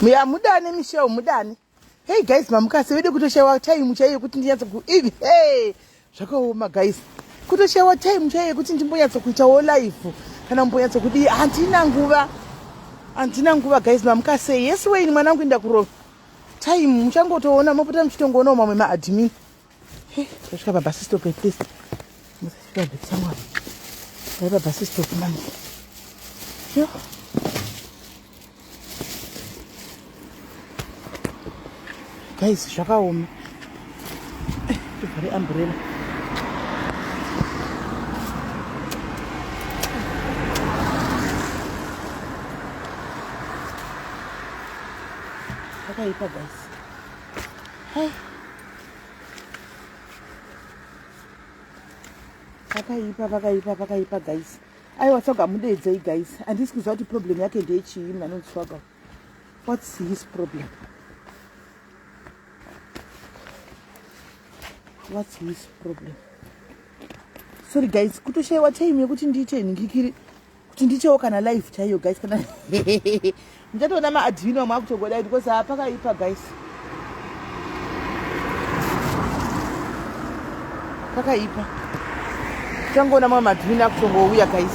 Ya mudane Michelle mudane. Hey guys mamukase vedu kutoshaiwa time chaiyo yekuti ndinyatso ku even hey zvakaoma guys. Kutoshaiwa time chaiyo yekuti ndimbonyatso kuitawo live kana mbonyatso kudii handina nguva. Handina nguva guys mamukase. Yes Wayne mwanangu inda kurova. Time muchangotoona mopota muchitongoonawo mamwe maadmin. Hey, tasvika pa bus stop at least. Musasvika bhekisangwa. Dai pa bus stop manje. Yo. Guys, zvakaoma. Eh, tivhare umbrella. Pakaipa guys. Hey. Pakaipa, pakaipa, pakaipa guys. Aiwa tsoga mudeedzei guys. Handisi kuziva kuti problem yake ndeyechii munhu anonzi Swaga. What's his problem? What's his problem? Sorry guys, kutoshaiwa time yekuti ndiite nhingikiri kuti ndiitewo kana live chaiyo guys kana muchatoona maadmin vamwe akutongodai because haa pakaipa guys. Pakaipa. Changoona mamwe maadmin akutongouya guys.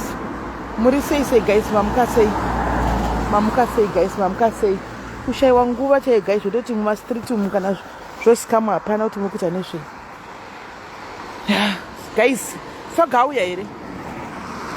Muri sei sei guys mamuka sei? Mamuka sei guys mamuka sei? Kushaiwa nguva chaiyo guys zvototi mumastreet umu kana zvosikamwa hapana kuti muri kuita nezvei. Guys, Swaga auya here?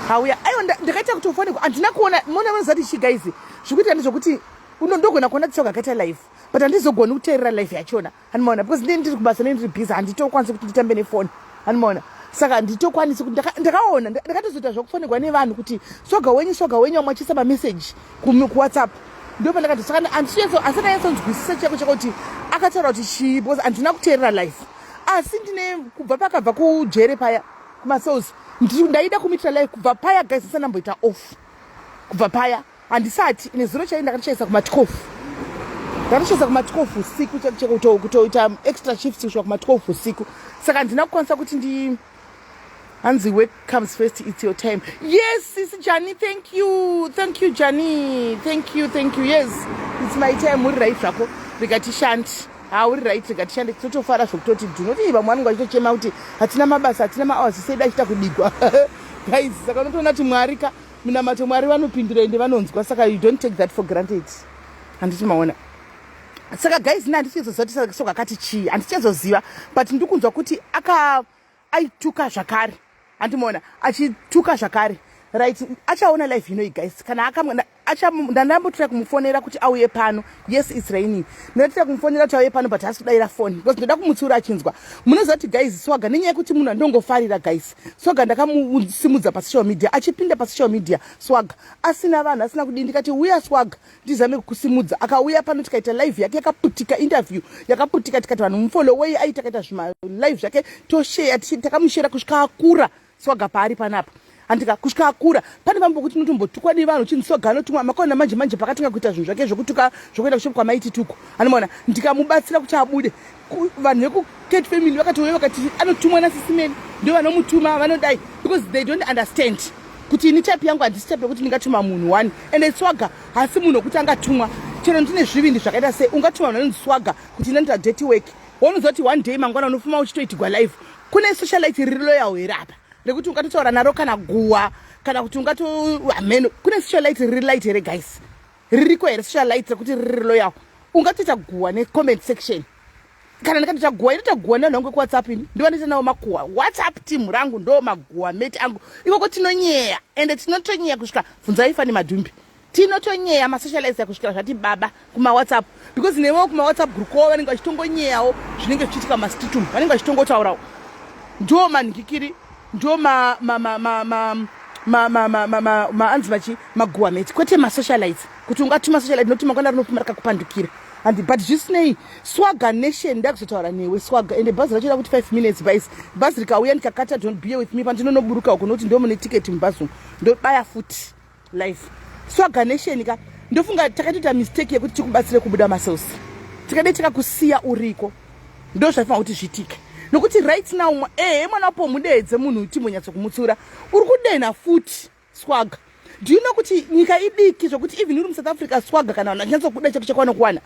Auya. Aiwa ndakaita kuti ufonekwa handina kuona mona munozati chi guys zvikuita ndezvekuti ndogona kuona Swaga akaita live but handizogoni kuteerera live yachona. Handimaona because ndini ndiri kubasa ndini ndiri busy handitokwanisi kuti nditambe nefoni. Handimaona. Saka handitokwanisi kuti ndakaona ndakatozoita zvekufonekwa nevanhu kuti Swaga wenyu Swaga wenyu vamwe vachiisa mamessage kuWhatsApp. Ndipo pandakati saka handisiyetso asati anyatsonzwisisa chako chako kuti akataura kuti chii because handina kuteerera live. Asi ndine kubva pakabva kujere paya kumacells ndaida kumuitira live kubva paya guys ndisati ndamboita off kubva paya handisati nezuro chai ndakatochaisa kuma 12 ndakatochaisa kuma 12 usiku kutoita extra shifts kusvika kuma 12 usiku saka handina kukwanisa kuti ndi hanzi work comes first it's your time yes sisi Jani thank you thank you Jani thank you thank you yes it's my time uri right zvako rega tishandi ha uri right rega tishande tinotofara zvekutoti ndinoti vamwe vanenge vachitochema kuti hatina mabasa hatina mahours sedu achiita kudigwa guys saka unotoona kuti mwari ka minamato mwari vanopindura ende vanonzwa saka you don't take that for granted handiti maona saka guys ini handichazoziva kuti soka akati chii handichazoziva but ndikunzwa kuti aka aituka zvakare handimaona achituka zvakare right achaona live inoyi guys kana akamwe ndandambotrya kumufonera kuti auye pano yes its raining ndatira kumufonera kuti auye pano but haasi kudaira foni because ndoda kumutsiura achinzwa munoziva kuti guys swaga nenyaya yekuti munhu andongofarira guys swaga ndakamusimudza pasocial media achipinda pasocial media swaga asina vanhu asina kudii ndikati uya swaga ndizame kukusimudza akauya pano tikaita live yake yakaputika interview yakaputika tikati vanhu mufollowei ai takaita zvimalive zvake tosheya takamushera kusvika akura swaga paari panapa andika kusvika akura pane vamwe vokuti unotombotukwa nevanhu uchinzi swaga anotumwa makaona manje manje pakatanga kuita zvinhu zvake zvokutuka zvokuenda kushopu kwamaiti tuku anomaona ndikamubatsira kuti abude vanhu vekucat family vakatouya vakati anotumwa nasisimeni ndo vanomutuma vanodai because they don't understand kuti ini type yangu handisi type yekuti ndingatuma munhu one ende swaga hasi munhu wekuti angatumwa chero ndine zvivindi zvakaita sei ungatuma munhu anonzi swaga kuti inoita dirty work waunoziva kuti one day mangwana unofuma uchitoitigwa live kune socialite riri loyal here apa rekuti ungatotaura naro kana guwa kana kuti ungato hameno kune socialite riri light here guys ririko here socialite rekuti riri loyal ungatoita guwa necomment section kana ndikatoita guwa inoita guwa nevanhu vangu vekuwhatsapp ini ndovanoita navo makuwa whatsapp team rangu ndo maguwa mate angu ikoko tinonyeya ende tinotonyeya kusvika bvunzai fani madhumbi tinotonyeya masocializer kusvikira zvati baba kumawhatsapp because nevewo kumawhatsapp group kwavo vanenge vachitongonyeyawo zvinenge zvichiitika mumastreet umu vanenge vachitongotaurawo ndo manhikikiri ndo maanzi machi maguwa mate kwete masocialites kuti ungatuma socialite nokuti mangwana rinopfuma rakakupandukira handi but zvisinei swaga nation ndakuzotaura newe swaga ende bhazi racho rakuti 5 minutes bais bhazi rikauya ndikakata don't be with me pandinonoburuka uko nokuti ndomune tiketi mubhazi umu ndobaya futi life swaga nation ka ndofunga takatoita mistake yekuti tikubatsire kubuda macells tikadai tikakusiya uriko ndo zvaifanira kuti zviitike nokuti right now ehe mwana wapo mudeedze munhu timbonyatso kumutsiura uri kudenha futi swaga. Do you know kuti nyika idiki zvokuti even uri muSouth Africa swaga kana vanhu vachinyatsokuda chako chako vanokuwana.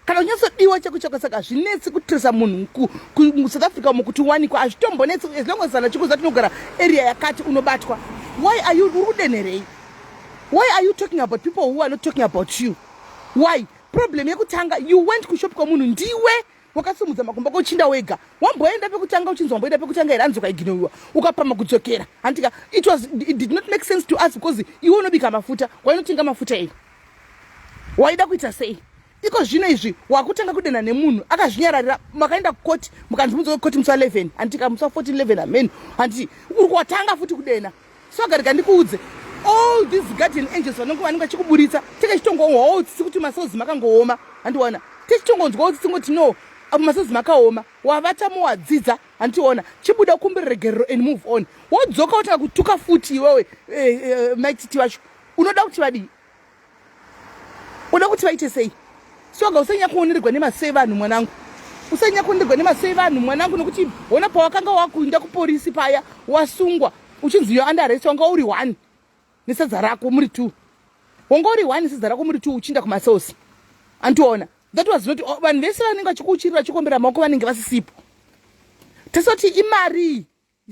Kana uchinyatso chako chako saka zvinetsi kutresa munhu kuSouth Africa umo kuti uwanikwa hazvitombonetsi as long as vanhu vachikuziva tinogara area yakati unobatwa. Why are you uri kudenherei? Why are you talking about people who are not talking about you? Why? Problem yekutanga you went kushop kwemunhu ndiwe wakasimudza makumbo ako uchinda wega wamboenda pekutanga uchinzi wamboenda pekutanga here hanzi ukaiginoiwa ukapama kudzokera handika it was it did not make sense to us because iwe unobika mafuta wainotenga mafuta ei waida kuita sei iko zvino izvi wakutanga kudenha nemunhu akazvinyararira makaenda kukoti mukanzi mudzoke kukoti musi wa 11 handika musi wa 14 11 amen handiti uri kuwatanga futi kudenha so garika ndikuudze all these guardian angels vanonge vanenge vachikuburitsa tenge chitongonzwawo tsitsi kuti masozi makangooma handiona tichitongonzwawo tsitsi ngoti no apo masozi makaoma wavata mowadzidza handiona chibuda kumbira regerero and move on wodzoka wotanga kutuka futi iwewe eh, eh, maititi vacho unoda kuti vadii unoda kuti vaite sei soga usanyanya kuonererwa nemasei vanhu mwanangu usanyanya kuonererwa nemasei vanhu mwanangu nokuti hona pawakanga wakuinda kuporisi paya wasungwa uchinzi yo under arrest wanga uri one nesadza rako muri two wanga uri one nesadza rako muri two uchiinda kumasosi andiona that was not oh, vanhu vese vanenge vachikuuchirira vachikuombera maoko vanenge vasisipo tasoti imari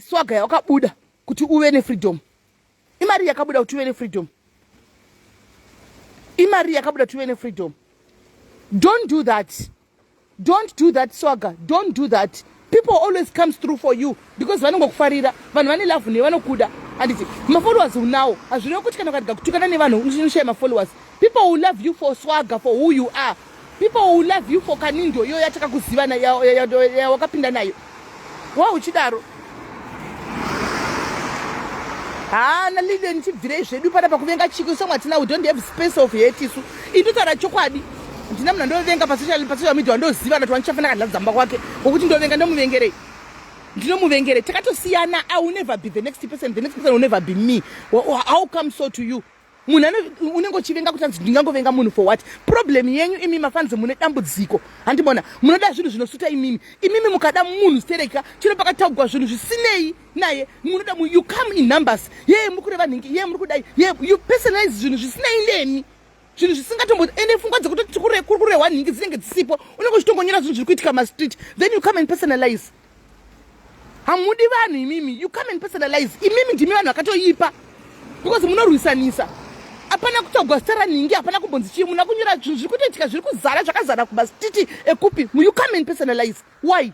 swaga yawakabuda kuti uve nefreedom imari yakabuda kuti uve nefreedom imari yakabuda kuti uve nefreedom don't do that don't do that swaga don't do that people always comes through for you because vanongokufarira vanhu vane love newe vanokuda handiti mafollowers unawo hazvirevi kuti kana ukarega kutukana nevanhu unoshaya mafollowers people will love you for swaga for who you are people will love you for kanindo iyo yatakakuziva yawakapinda nayo wa uchidaro haana lilian tibvirei zvedu pana pakuvenga chiko isu mwatina we don't have space of hate isu indotaura chokwadi ndina munhu andovenga pasocial media wandoziva nati wandichafanira kadladza mba kwake wokuti ndovenga ndomuvengerei ndinomuvengerei takatosiyana i will never be the next person the next person will never be me how come so to you munhu unenge uchivenga kuti anzi ndingangovenga munhu for what problem yenyu imi mafanzi mune dambudziko handimona munoda zvinhu zvinosuta imimi imimi mukada munhu stereka chino pakataugwa zvinhu zvisinei naye munoda you come in numbers yeye muri kureva nhingi yeye muri kudai ye you personalize zvinhu zvisinei nemi zvinhu zvisingatombo ende pfungwa dzekutoti kuri kurehwa nhingi dzinenge dzisipo unenge uchitongonyora zvinhu zviri kuitika mastreet then you come and personalize hamudi vanhu imimi you come and personalize imimi ndimi vanhu vakatoipa because munorwisanisa hapana kutogwa zita ranhingi hapana kumbonzi chii muna kunyora zvinhu zviri kutoitika zviri kuzara zvakazara kumastiti ekupi you come and personalize why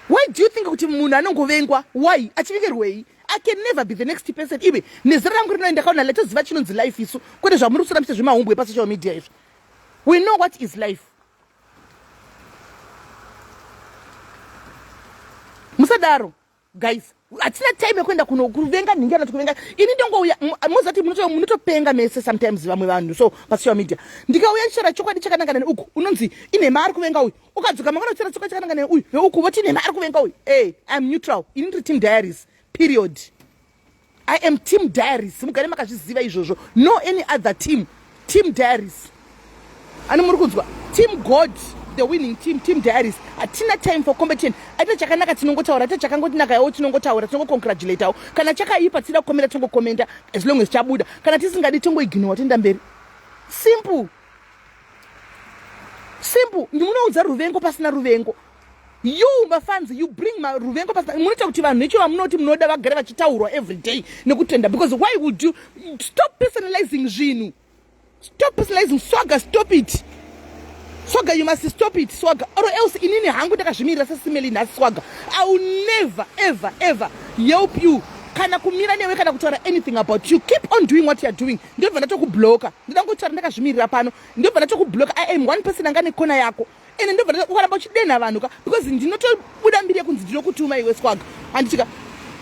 why do you think kuti munhu anongovengwa why achivengerwei i can never be the next person iwe nezera rangu rinoenda ndakaona letoziva chinonzi life isu kwete zvamuri kusora muchite zvemahumbwe pasocial media izvi we know what is life musadaro guys hatina time yekuenda kuno kuvenga nhingi kana kuvenga ini ndongouya mozati munotopenga mese sometimes vamwe vanhu so pasocial media ndikauya ndichitaura chokwadi chakanangana neuku unonzi inhema ari kuvenga uyu ukadzoka mangwana uchitaura chokwadi chakanangana neuyu veuku voti inhema ari kuvenga uyu e im neutral ini ndiri team diaries period I am team diaries mugare makazviziva izvozvo no any other team team diaries ani muri kunzwa team god the winning team team diaries hatina time for competition aita chakanaka tinongotaura aita chakangotinakawo tinongotaura tinongocongratulatawo kana chakaipa tida kukomenda tinongokomenda as long as chabuda kana tisingadi tongoignowa toenda mberi simple simple ndimunoudza ruvengo pasina ruvengo you mafans you bring maruvengo pasina munoita kuti vanhu necho vamunoti munoda vagare vachitaurwa every day nekutenda because why would you stop personalizing zvinhu stop personalizing swaga stop it swaga you must stop it swaga or else inini hangu ndakazvimirira sesimeli nhasi swaga i will never ever ever help you kana kumira newe kana kutaura anything about you keep on doing what you are doing ndobva ndatokubloka ndoda ngotaura ndakazvimirira pano ndobva ndatokubloka i am one person anga nekona yako ende ndobva ukaramba uchidenha vanhu ka because ndinotobuda mbiri yekunzi ndinokutuma iwe swaga handitika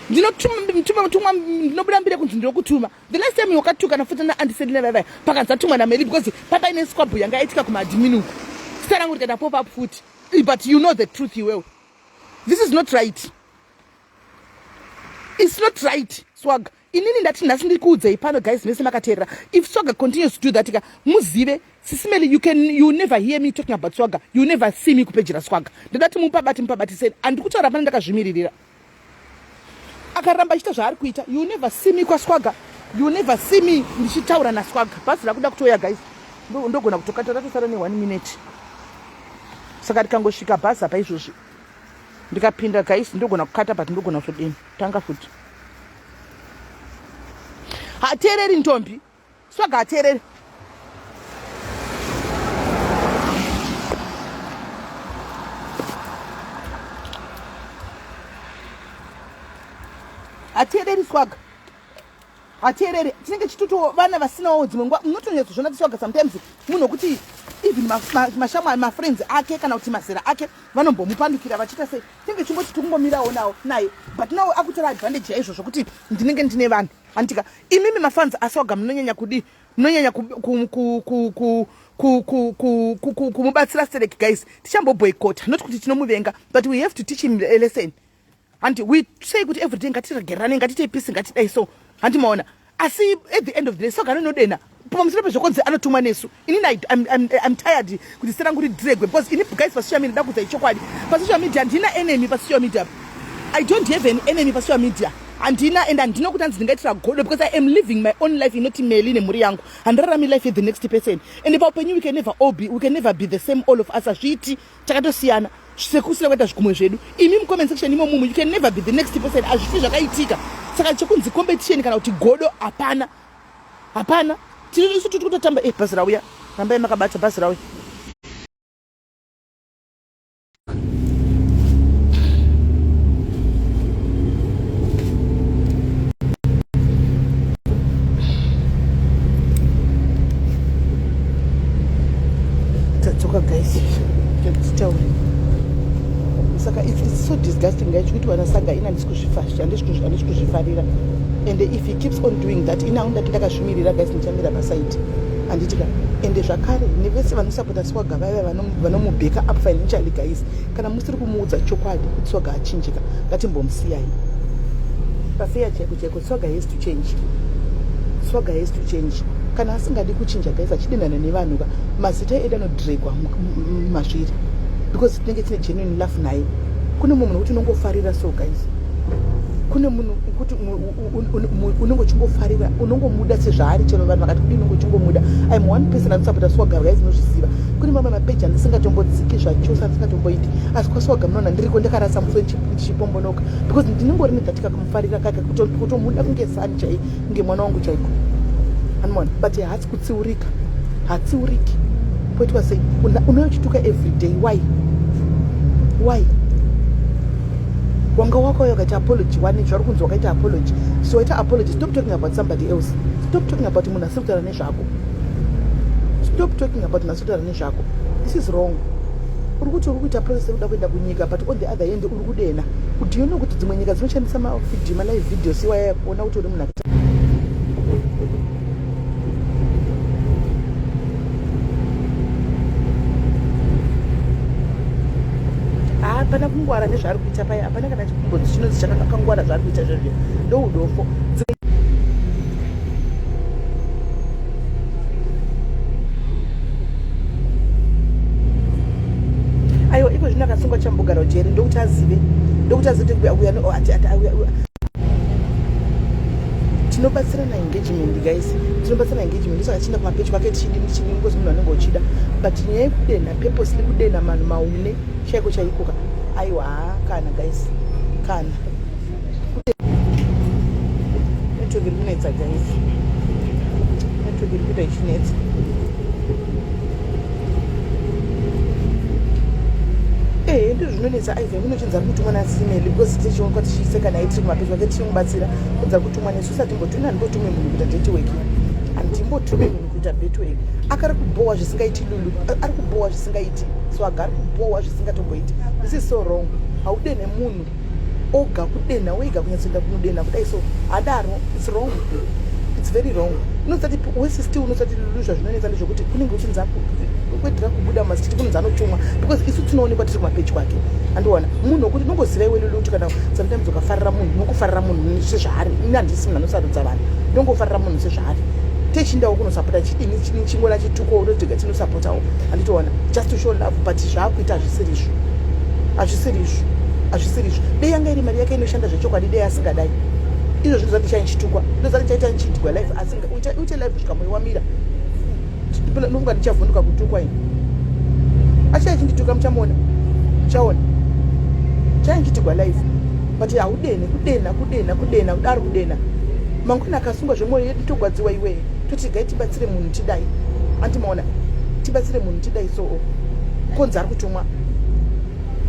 ndinotumwa ndinobuda mbiri yekunzi ndinokutuma the last time wakatuka nafuta naandisendina vavaya pakanzi atumwa nameri because papaine squab yanga yaitika kumaadmin uku zita rangu rikaita pop up futi but you know the truth iwewe this is not right it's not right swaga inini ndati nhasi ndikuudzei pano guys mese makateerera if swaga continues to do that ka muzive sisimeli you can you never hear me talking about swaga you never see me kupejera swaga ndodati mupabati mupabatiseni andiri kutaura pano ndakazvimiririra akaramba achiita zvaari kuita you never see me kwaswaga You never see me ndichitaura naswaga. Bhazi rakuda kutouya guys, ndogona kutokata ratosara ne one minute. Saka tikangosvika bhazi apa izvozvi ndikapinda guys, ndogona kukata but ndogona kutodini tanga futi. Hateereri ntombi swaga, hateereri. Hateereri swaga, hateereri. Tinenge chitoto vana vasinawo dzimwe nguva munotonyatso kuti swaga sometimes munhu wekuti even mashamwari, mafriends ake kana kuti mazera ake vanombomupandukira vachiita sei. Tinenge chingoti tikungomirawo nawo naye, but now akutora advantage yaizvozvo kuti ndinenge ndine vanhu handitika. Imimi mafans aswaga munonyanya kudii? Munonyanya kumubatsira sterek guys. Tichamboboycota, not kuti tinomuvenga, but we have to teach him a lesson. Handi we say kuti everyday ngatiregerane, ngatitei peace, ngatidai so, handi maona? Asi at the end of the day swaga anonodena pamusoro pezvokonzi anotumwa nesu. Inini I'm tired kuti zita rangu ridregwe because ini guys, pasocial media, ndakuudza ichokwadi, pasocial media handina enemy. Pasocial media I don't have an enemy. Pasocial media handina, and handina kuti hanzi ndingaitira godo because I am living my own life inoti meli nemhuri yangu. Handirarami life yethe next person. And paupenyu we can never all be, we can never be the same, all of us. Hazviiti, takatosiyana sekusina kuita zvikumwe zvedu. Imi mucomment section imomumu, you can never be the next person. Hazvifi zvakaitika. Saka chekunzi competition kana kuti godo hapana, hapana. Tiri isu tiri kutotamba. E, bhazi rauya, rambai makabata, bhazi rauya. Tadzoka guys, titaure. Saka it's so disgusting guys kuti vana Saga ina handisi kuzvifarira. And if he keeps on doing that, ina undati ndakazvimirira guys, ndichamira paside, handitika? Ende zvakare nevese vanosapota Swaga, vaiva vanomubacka up financially guys, kana musiri kumuudza chokwadi kuti Swaga achinjika, ngatimbomusiyai pafair chaiko chaiko. Swaga has to change, Swaga has to change. Kana asingadi kuchinja guys, achidenhana nevanhu ka, mazita edu anodregwa mazviri because tinenge tine genuine love naye. Kune mumwe munhu kuti unongofarira so guys, kune munhu kuti unenge uchingofarira, unongomuda sezvaari, chero vanhu vakati kudii, unenge uchingomuda. I'm one person anosapota Swaga guys, inozviziva. Kune mamwe mapeji andisingatombodziki zvachose, andisingatomboiti, asi kwaSwaga munoona ndiriko ndakarasa muswe ndichipombonoka because ndinengori nedhatika kumufarira kake, kutomuda kunge sani chai, kunge mwana wangu chaiko, anmona. But haasi kutsiurika, hatsiuriki. Poitwa sei? Unouya uchituka every day, why, why? Wanga wakauya ukaita apology wani, zvari kunzi wakaita apology. So waita apology, stop talking about somebody else. Stop talking about munhu asiri kutaura nezvako. Stop talking about munhu asiri kutaura nezvako. This is wrong. Uri kuti uri kuita process yekuda kuenda kunyika, but on the other hand uri kudena. Do you know kuti dzimwe nyika dzinoshandisa mavideo, malive videos iwaya kuona kuti uri munhu hapana kungwara nezvaari kuita paya. Hapana kana chikumbonzi chinonzi chakakangwara zvaari kuita zvezvo, ndoudofo. Aiwa, iko zvino akasungwa chambogara jeri, ndokuti azive, ndokuti azive kuti tinobatsirana engagement guys, tinobatsirana engagement. Ndosaka tichienda kumapeji kwake tichidini tichidini because munhu anenge uchida. But nyaya yekudena purposely, kudena manhu maune chaiko chaikoka, aiwa, kana guys, kana network iri kunetsa guys, network iri kuita ichinetsa. Ehe, ndizvo zvinonetsa. Aiva munochinzi ari kutumwa nasimeli because tichionekwa tichiseka naye tiri kumapeji kwake tichimubatsira, kunzi ari kutumwa nesu. Satimbotume, handimbotume munhu kuita dirty work, handimbotume munhu kuita dirty work. Akari kubhowa zvisingaiti Lulu, ari kubhowa zvisingaiti Swaga, ari kubhowa zvisingatomboiti. This is so wrong. Haudene munhu oga, kudenha wega, kunyatsoenda kunodenha kudai so hadaro. It's wrong, it's very wrong. Unosati wese still unosati Lulu, zvazvinonetsa ndezvekuti kunenge uchinzi kwedhira kubuda mumastreet, kunonzi anotumwa because isu tinoonekwa tiri kumapeji kwake. Andiona munhu wekuti unongoziva iwe Lulu kuti kana sometimes ukafarira munhu, unongofarira munhu sezvaari. Ini handisi munhu anosarudza vanhu, ndongofarira munhu sezvaari. Techindawo kunosapota chidini chini chingona chituko unotega tinosapotawo, handitoona, just to show love. But zvaakuita hazvisirizvo, hazvisirizvo, hazvisirizvo. Dei yanga iri mari yake inoshanda zvechokwadi, dei asingadai. Izvo zvinhu zvati chainchitukwa ndozati chaita nchiitwa life, asi uite life kusvika moyo wamira. Nofunga ndichavhunduka kutukwa ini. Achai chindituka, muchamuona, muchaona chainchitigwa life, but haudene kudena kudena kudena kudaro kudena. Mangwana akasungwa zvemwoyo yedu togwadziwa iwee. Toti gai tibatsire munhu tidai, andimaona tibatsire munhu tidai, so konzi ari kutumwa.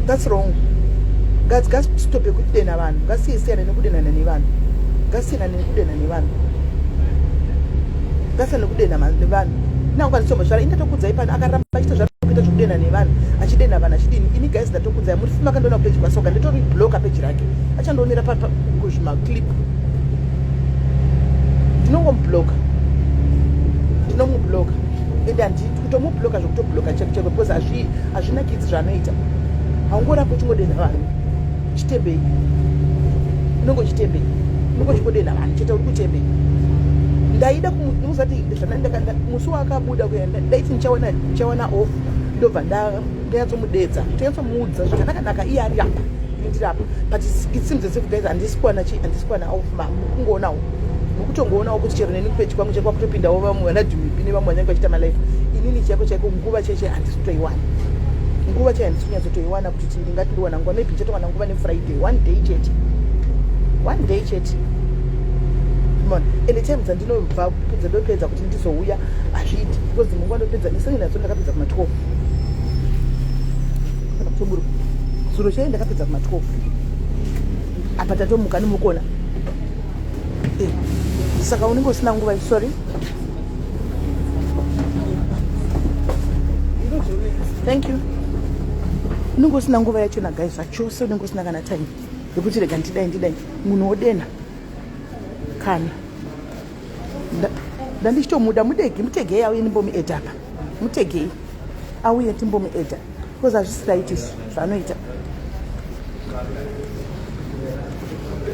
That's wrong. Ngastope kudena vanhu, ngasiyesiyane nekudenana nevanhu, ngasiyana nekudena nevanhu, ngasiyana nekudena nevanhu. Nangu andisombo zvara ini ndatokudzai pano, akaramba achiita zvaari kuita zvekudena nevanhu, achidena vanhu, achidini. Ini guys, ndatokudzai muri fuma akandiona kupeji kwaSoga, nditori bloka peji rake, achandionera kuzvimaclip, ndinongomubloka, ndinomubloka. Ende handi kutomubloka zvekutobloka cheko cheko, because hazvinakidzi zvaanoita. Haungorambi uchingodena vanhu chitembei, unenge uchitembei, unenge uchingodena vanhu chete, uri kutembei? Ndaida kumuzati musi waakabuda kuya, ndaiti ndichawana off, ndobva ndanyatsomudedza, tonyatsomuudza zvakanaka-naka, iye ari apa, ini ndiri apa. But it seems as if, guys, handisi kuwana chi handisi kuwana off. Mukungoonawo, mukutongoonawo kuti chero neni kupeji kwangu chekwa kutopindawo vamwe vanadhumipi nevamwe vanenge vachiita malife. Inini chaiko chaiko nguva chaicho handisi kutoiwana, nguva chaiyo handisi kunyatsotoiwana kuti ndingati ndiwana nguva. Maybe ndichatowana nguva nefriday, one day chete, one day chete. Mona, ende time dzandinobva dzandopedza kuti ndizouya hazviiti, because munguva ndopedza isani nadzo ndakapedza kuma12 kana kutoburuka. Zuro chai ndakapedza kuma12, apa tatomuka nemukona. Saka unenge usina nguva. Sorry, thank you. Unenge usina nguva yachona guys, zvachose. Unenge usina kana time yekuti rega ndidai ndidai. Munhu wodena kana ndandichitomuda. Mudegi, mutegei auye ndimbomuedha apa, mutegei auye timbomuedha, because hazvisi right izvi zvaanoita.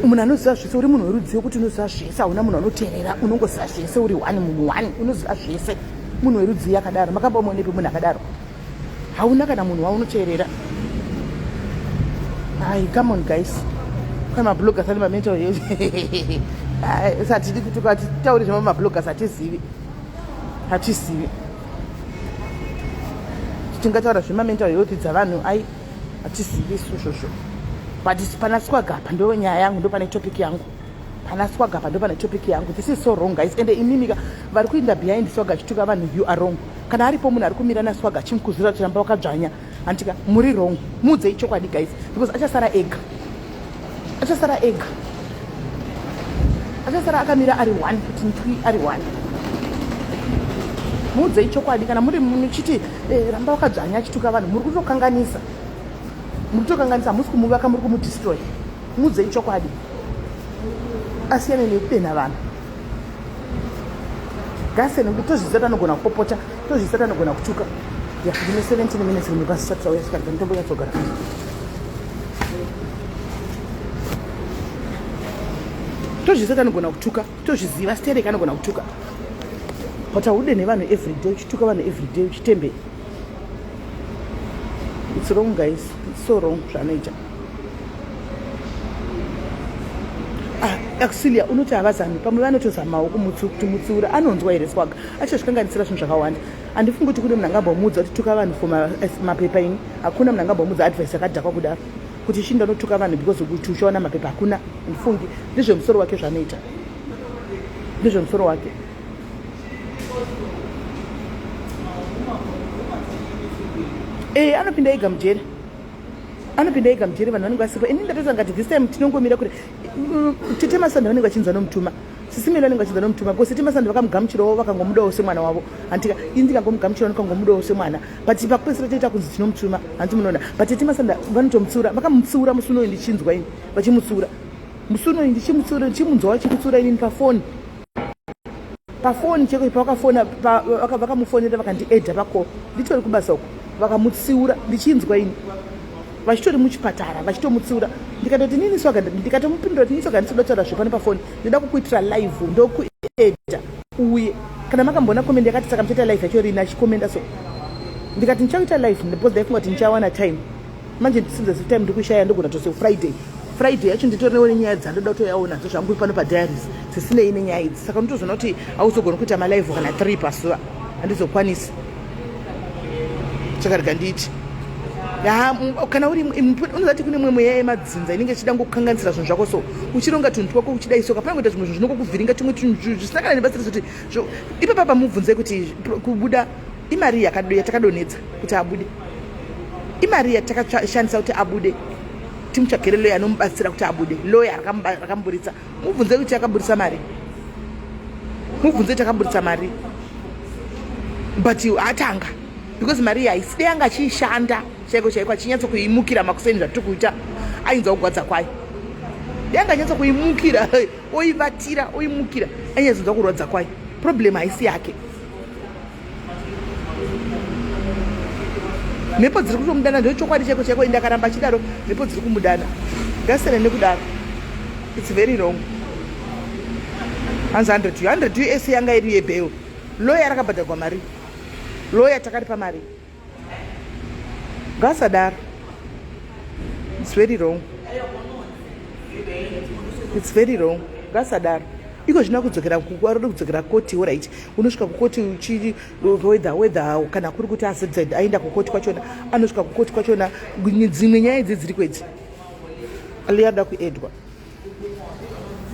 Munhu anoziva zvese, uri munhu werudzivo kuti unoziva zvese, hauna munhu anoteerera, unongoziva zvese, uri one, munhu one unoziva zvese. Munhu werudzivo akadaro makambomuonepi? Munhu akadaro hauna kana munhu waunoteerera. Ai, come on guys, kana mabloggers ane mamental health, hatidi kuti titaure zvema mabloggers. Hatizivi, hatizivi tingataura zvemamental health dzavanhu. Ai, hatizivi isu izvozvo. But pana Swaga apa ndo nyaya yangu, ndo pane topic yangu. Pana Swaga apa ndo pane topic yangu. This is so wrong, guys. Ende imimika vari kuinda behind Swaga achituka vanhu, you are wrong. Kana aripo munhu ari kumira naSwaga achimukuzira kuti ramba wakadzvanya, handitika muri wrong. Muudzei chokwadi guys, because achasara ega, achasara ega, achasara akamira ari one kuti ntwi ari one. Muudzei chokwadi. Kana muri muchiti ramba wakadzvanya achituka vanhu, muri kutokanganisa, muri kutokanganisa. Hamusi kumuvaka, muri kumudestroy. Muudzei chokwadi, asiyane nekudena vanhu. Gaseni tozviziva tanogona kupopota, tozviziva tanogona kutuka. Ya, ndine 17 minutes rimwe basi sati rauya svikadza nditombonyatsogara. Tozviziva tanogona kutuka, tozviziva sterek anogona kutuka, but haude nevanhu everyday, uchituka vanhu everyday uchitembei. It's wrong guys, it's so wrong zvaanoita. Ah, Auxilia unoti havazami, pamwe vanotozamawo kumutsiura. Anonzwa here Swaga? Achazvikanganisira zvinhu zvakawanda. Handifungi kuti kune munhu angambomuudza kuti tuka vanhu for mapepa. Ini hakuna munhu angambomuudza advice yakadhakwa kudaro kuti chinda unotuka vanhu because kuti uchaona mapepa. Hakuna, handifungi. Ndezvemusoro wake zvaanoita, ndezvemusoro wake. E, anopinda ega mujeri, anopinda ega mujeri. Vanhu vanenge vasipo. Ini ndatoita ngati this time tinongomira kure. Tete Masanda vanenge vachinzwa nomutuma, Sisimeli vanenge vachinzwa nomutuma, because Tete Masanda vakamugamuchirawo, vakangomudawo semwana wavo, handika? Ini ndikangomugamuchirawo, ndikangomudawo semwana, but pakupedzisira toita kunzi tinomutuma, hanti munoona? But Tete Masanda vanotomutsiura, vakamutsiura musi unoyu. Ndichinzwa ini vachimutsiura musi unoyu, ndichimutsiura, ndichimunzwa vachimutsiura inini pafoni, pafoni cheko pavakafona, vakamufonera, vakandiedha pako nditori kubasa uko, vakamutsiura ndichinzwa ini vachitori muchipatara vachitomutsiura. Ndikatoti nini Swaga, ndikatomupindura kuti nini Swaga, ndisida kutaura zvepano pafoni, ndoda kukuitira live, ndokuedha uye. Kana makamboona comment yakati, "Saka muchaita live yacho rini?" Achikomenda so, ndikati ndichakuita live because ndaifunga kuti ndichawana time. Manje since time ndikushaya, ndogona tose Friday. Friday yacho nditorinewo nenyaya dzandoda kutoyawo nadzo zvangu pano padiaries dzisinei nenyaya idzi. Saka unotozoona kuti hauzogoni kuita malive kana 3 pazuva, handizokwanisi. Saka rega ndiiti ya kana uri unozati kune mwe mweya yemadzinza inenge ichida ngokukanganisira zvinhu zvako so uchironga tunhu twako uchida isoka pane kuita zvimwe zvinhu zvinongokuvhiringa tumwe tunhu zvisina kana nebasa rese kuti ipapa pamubvunzei kuti kubuda imari yatakadonhedza kuti abude imari yatakashandisa kuti abude timutsvagire loya anomubatsira kuti abude loya rakamuburitsa mubvunze kuti akaburitsa mari mubvunze kuti akaburitsa mari but atanga because mari iyi haiside yanga achiishanda chaiko chaiko achinyatso kuimukira makuseni zvatiri kuita ainzwa kugwadza kwayo yanga anyatso kuimukira oivatira oimukira ainyatsonzwa kurwadza kwayo problem haisi yake mhepo dziri kutomudana ndochokwadi chaiko chaiko ende akaramba achidaro mhepo dziri kumudana ngasiyana nekudaro its very wrong hanzi 100 100 us yanga iri yebheo loya rakabhadhagwa mari loya takaripa mari ngasadaro its very wrong its very wrong ngasadaro iko zvino kudzokera arode kudzokera koti orit unosvika kukoti uchi wether wether kana kuri kuti azz aenda kukoti kwachona anosvika kukoti kwachona dzimwe nyaya idzi dziri kwedzi aliada kuedwa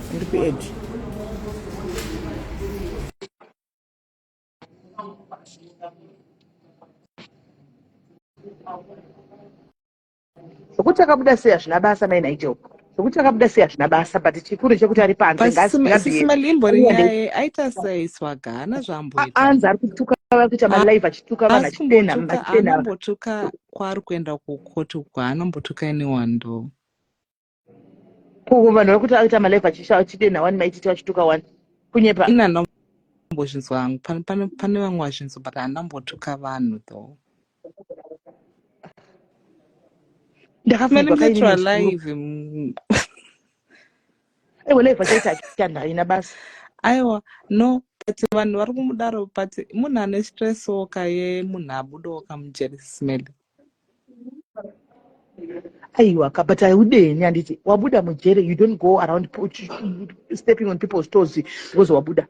ndiri kued Zvekuti akabuda sei hazvina basa mai Nigel. Zvekuti akabuda sei hazvina basa but chikuru chekuti ari panze Sisi Malimbo naye aita sei swaga haana zvaamboita. Anzi ari kutuka vari kuita malive achituka vanhu achidena achidena. Anombotuka kwaari kuenda kukoti uko hanombotuka anyone though. Ko vanhu vari kuti aita malive achidena wani maititi vachituka wani. Kunyepa. Ina ndambozvinzwa hangu pane vamwe vazvinzwa but handambotuka vanhu though. Ndakafunga kaini live. Aiwa live achaita achishanda haina basa. Aiwa no but vanhu vari kumudaro but munhu ane stress woka yemunhu abudawo kamujeri smell. Aiwa ka but haudeni handiti wabuda mujere you don't go around stepping on people's toes because wabuda.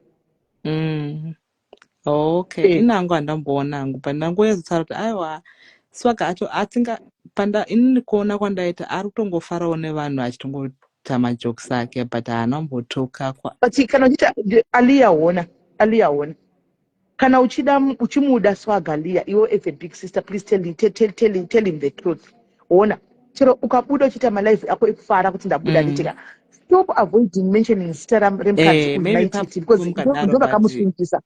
Okay, eh. Ini hangu handamboona hangu but ndangoyazotara kuti aiwa swaga acho atinga panda inini kuona kwandaita ari kutongofarawo nevanhu achitongoita majokes ake but haana kumbotuka kwa but kana uchiita Aliya hona Aliya hona kana uchida uchimuda swaga Liya iwe as a big sister please tell, tell, tell, tell, tell him the truth hona chero ukabuda uchiita malive ako ekufara kuti ndabuda nditika stop avoiding mentioning zita remukadzi eh, uyu maititi because ndo vakamusungisa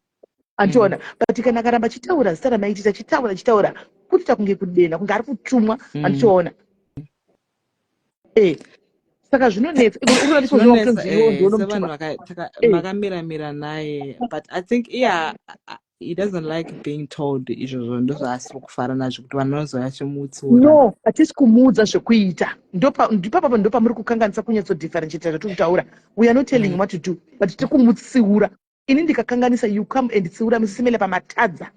andiona but kana akaramba achitaura zita ramaititi achitaura achitaura kutoita kunge kudena kunge ari kutumwa andichiona eh saka zvinonetsa sevanhu vakamiramira naye but i think iya he doesn't like being told izvozvo ndozvaasiri kufara nazvo kuti vanhu vanozouya vachimutsiura no hatisi kumuudza zvekuita ndipapapa ndopamuri kukanganisa kunyatsodifferentiata zvatiri kutaura we are not telling him what to do but tiri kumutsiura ini ndikakanganisa you come and tsiura musimele pamatadza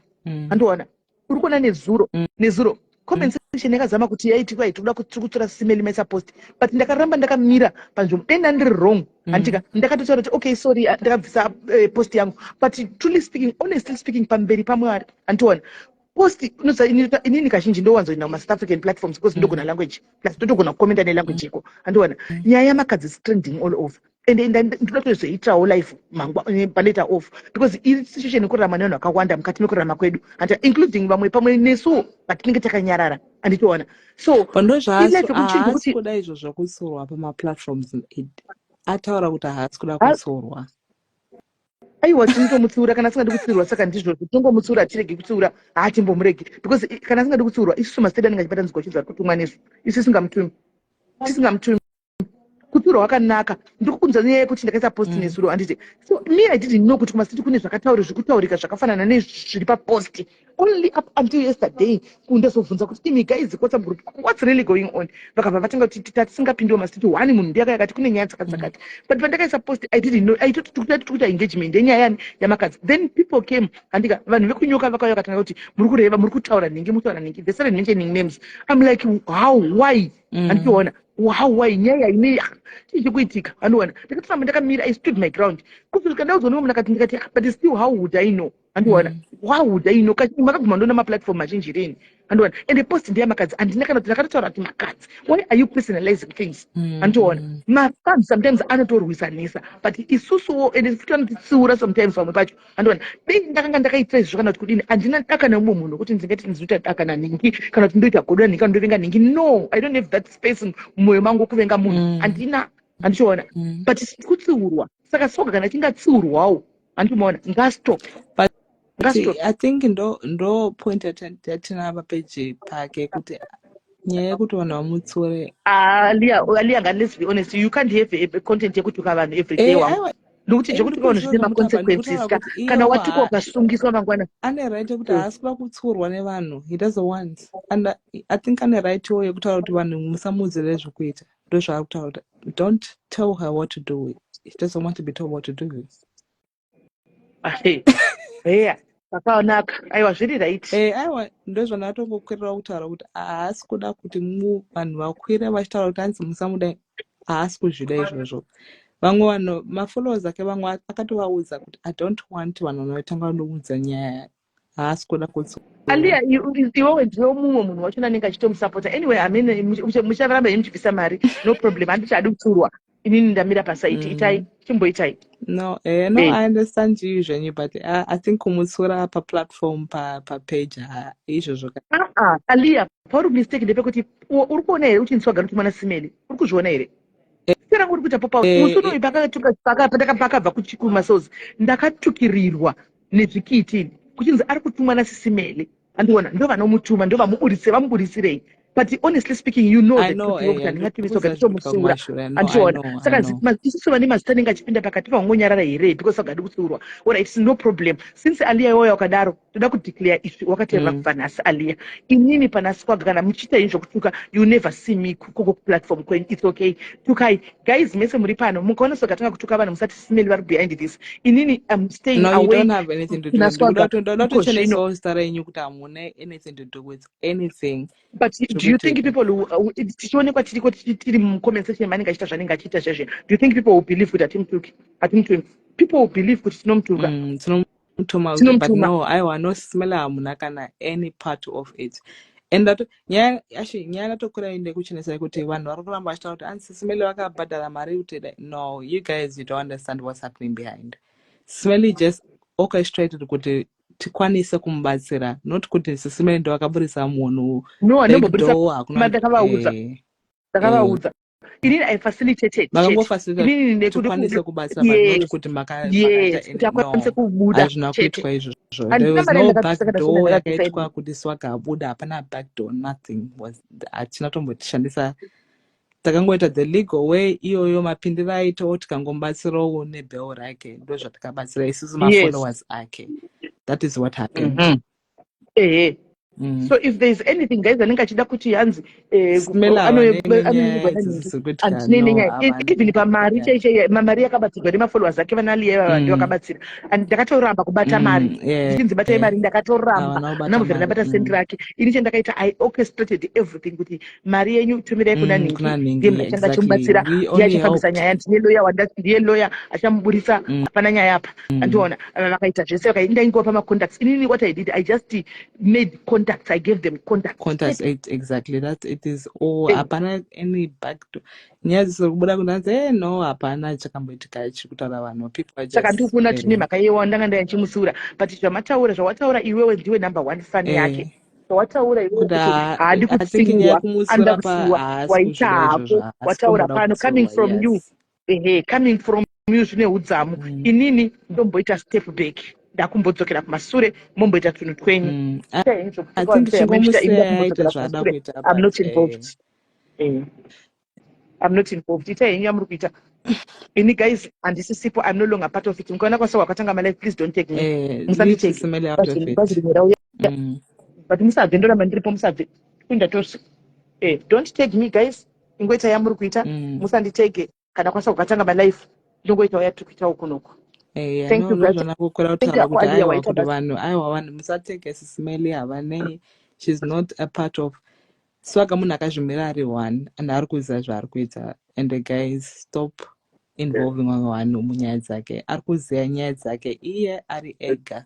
andiona uri kuona nezuro nezuro comment section yakazama kuti yaiti kwai tikuda tiri kutora simeli maisa post but ndakaramba ndakamira panzvimbo dai ndandiri wrong handitika ndakatotaura kuti okay sorry ndakabvisa post yangu but truly speaking honestly speaking pamberi pamwari andiona post unoziva inini kazhinji ndowanzoenda kumasouth african platforms because ndogona language plus ndotogona kukomenda nelanguage iko andiona nyaya yamakadzi is trending all over and ndoda kutozoitirawo life mangwa palater off because iri situation yekurarama nevanhu vakawanda mukati mekurarama kwedu and including vamwe pamwe nesuwo but tinenge takanyarara anditoona so ndozvaasi kuda izvo zvekutsiurwa pamaplatforms ataura kuti haasi kuda kutsiurwa aiwa tinotomutsiura kana asingadi kutsiurwa saka ndizvozvo tinongomutsiura hatiregi kutsiura haatimbomuregi because kana asingadi kutsiurwa isusu masitedi anenge achibatanzwa uchinzi ari kutumwa nesu isu tisingamutumi tisingamutumi kutsiurwa wakanaka ndiri kukunzwa nyaya yekuti ndakaisa post nezuro handiti so me i didn't know kuti kumasiti kune zvakatauri zviri kutaurika zvakafanana nezviri papost Only up until yesterday kundazobvunza kuti, "Imi guys, WhatsApp group, what's really going on?" Vakabva vatanga kuti tatisingapindiwo masiti one munhu ndiyaka yakati kune nyaya dzakati dzakati. But pandakaisa post, I didn't know aitoti tikuti tikuita engagement yenyaya yani yaMakhadzi. Then people came, handika vanhu vekunyoka vakauya vakatanga kuti muri kureva, muri kutaura nhingi, muri kutaura nhingi. They started mentioning names. I'm like, "How? Why?" Handiona how, why, nyaya ine chii chikuitika? Handiona. Ndakatoramba ndakamira. I stood my ground kusvika ndaudzwa nemwe munhu akati, ndikati, "But still, how would I know?" Handiona. How would I know? Makaguma ndona maplatform mazhinji reni. Handiona. And the post ndeyaMakhadzi. Handina kana kuti ndakatotaura kuti Makhadzi. Why are you personalizing things? Handiona. Mafans sometimes anotorwisanisa, but isusuwo ende futi anotitsiura sometimes vamwe pacho. Handiona. Dei ndakanga ndakaitira izvo kana kuti kudini, handina daka nemumwe munhu kuti ndingati ndizoita daka nanhingi kana kuti ndoita godo nanhingi kana ndovenga nhingi. No, I don't have that space mumwoyo mangu kuvenga munhu. Handina. Handichiona. But kutsiurwa, saka soga kana chingatsiurwawo, handimaona, ngastop. But Ngastop. I think ndo point yatina papeji pake kuti nyaya yekuti vanhu vamutsiure. Alia, Alia, nga let's be honest, you can't have a content yekutuka vanhu every day. Wangu, aiwa. Nokuti zvekutuka vanhu zvine maconsequences ka. Kana watuka ukasungiswa mangwana. Ane right yekuti haasi kuda kutsiurwa nevanhu. He doesn't want, and I think ane right wo yekutaura kuti vanhu musamuudzire zvekuita. Ndo zvaari kutaura kuti don't tell her what to do. He doesn't want to be told what to do. Heya, zvakanaka. Aiwa, zviri right. Aiwa, ndozvandatongokwirira kutaura kuti haasi kuda kuti vanhu vakwire vachitaura kuti hanzi musamuda. Haasi kuzvida izvozvo. Vamwe vanhu, mafollowers ake, vamwe akatovaudza kuti, "I don't want vanhu vanotanga vandoudza nyaya." Haasi kuda kutsiura. Alia, iwewe ndiwe mumwe munhu wachona anenge achitomusapota. Anyway, amene mucharamba henyu muchibvisa mari, no problem. Handichadi kutsiurwa inini, ndamira paside. Itai, chimboitai. No, no. I understand you zvenyu, but I think kumutsiura paplatform, papage, izvozvo Aa, Alia, pauri mistake ndepekuti uri kuona here kuti ndiswagara kuti mwana Simeli? Uri kuzviona here serangu uri kuita popa? Musi unoyu pakabva kumasozi, ndakatukirirwa nezvikiti kuchinzi ari kutumwa nasisimeli. Andiona, ndo vanomutuma, ndo vamuburise, vamuburisirei. But honestly speaking, you know I the know, truth kuti handingatumi Soga ndikuziva titomutsiura. zvikuitika kumashure. No, I Handichiona. know, I Saka know. isusu vane mazita anenge achipinda pakati vangonyarara here because sagadi kutsiurwa? Alright, it's no problem. Since Alia iwoyo wakadaro, toda kudeclare izvi wakateerera. Kubva nhasi, Alia, inini panasi kwaga kana muchiita ini zvokutuka, you never see me koko kuplatform kwenyu. It's okay, tukai guys mese muri pano. Mukaona Soga tanga kutuka vanhu, musati Simeli vari behind this. Inini am staying No, you away don't have anything to do. kuna Swaga Ndoda iko zvino. kutochenesawo zita renyu kuti hamuna anything to do with anything But do you think zviri kuitika. people tichionekwa tiriko tiri mucomment section manenge achiita zvanenge achiita zvezve, do you think people will believe kuti hatimutuki? Hatimutumi. People will believe kuti tinomutuka. Tinomutuma, but Tinomutuma. no, aiwa, no, Simela hamuna kana any part of it. And that nyaya, actually nyaya yatokura ndekuchenesai kuti vanhu vari kuramba vachitaura kuti anzi Simeli vakabhadhara mari kuti no, you guys, you don't understand what's happening behind. Simeli just orchestrated kuti tikwanise kumubatsira, not kuti Sisimeli ndo vakaburisa munhu No, handimbobudisa. backdoor hakuna. Ndakavaudza. Ndakavaudza inini, I facilitated chete. Makangofacilitate Inini tikwanise kubatsira, but not kuti makaita Yes, kuti akwanise no, kubuda hazvina chete. kuitwa izvozvo. Handina There was mari no yandakabvisa kana backdoor senda ndakabvisa yakaitwa inini. kuti Swaga abuda. Hapana backdoor, nothing was. Hatina tombotishandisa, takangoita the legal way iyoyo, mapindiro aitawo, tikangomubatsirawo nebail rake. Ndo zvatakabatsira isusu mafollowers ake. That is what happened. Ehe. So if there is anything guys anenge achida kuti hanzi Simela havane nenyaya anonyorwa idzi nanhingi, dziri kuitika. handinei No, nenyaya. havana. Even pamari chaichai, mari yakabatsirwa nemafollowers ake, vanaliya ivava ndo vakabatsira, and ndakatoramba kubata mari. Zvichinzi batai mari, ndakatoramba. Havana kubata Ndambobvira mari. ndabata sendi rake. Ini chandakaita, I orchestrated everything kuti mari yenyu tumirai kuna nhingi. Kuna Ndiye nhingi, munhu achanga exactly. achimubatsira. We Ndiye only achafambisa helped. nyaya. Ndine lawyer ndiye lawyer achamuburisa. Hapana nyaya apa. Andiona, ava vakaita zvese, ndaingova pamacontacts. Inini what I did, I just made contacts. I gave them contacts. Contacts, exactly, that it is all. Hapana any back to nyaya dzisiri kubuda kuti hanzi no, hapana chakamboitika chiri kutaura vanhu. People are Saka just ndiri kuona tine mhaka yewa ndanga ndaichimutsiura, but zvamataura, zvawataura iwewe, ndiwe number one fan yake. Zvawataura iwewe kuti kuti haadi I think nyaya kutsiurwa, yekumutsiura anoda pa kutsiurwa, haasi waita kuzvida hako. izvozvo, haasi Wataura kumboda pano, coming kutsiurwa. from you, ehe, coming from you zvine udzamu. Inini ndomboita step back, ndakumbodzokera kumasure, momboita tunhu twenyu. I think Chingomusiya chingomusiya aite ndakumbodzokera zvaada kumasure. kuita, I'm but not involved. I'm not involved. Itai henyu yamuri kuita. Ini guys, handisisipo. I'm no longer part of it. Mukaona kwasa wakatanga malife, please don't take me. Eh, Musanditake. Simele out of it. Bazi rimwe rauya. But musabve, ndoramba ndiripo, musabve. Kuinda tose. Eh, don't take me guys. Ingoita yamuri kuita. Musanditake kana kwasa wakatanga malife. Ndongoitawo yatiri kuitawo kunoku. Eya, Thank no, you, brother. ndozvona kukura Thank kutaura you, kuti Alia, aiwa waita kuti basa. Vanhu aiwa vanhu musateke Sisimeli havanei, she's not a part of Swaga. Munhu akazvimira ari one and ari kuziva zvaari kuita, and the guys, stop involving vamwe vanhu munyaya dzake. Ari kuziva nyaya dzake iye ari ega.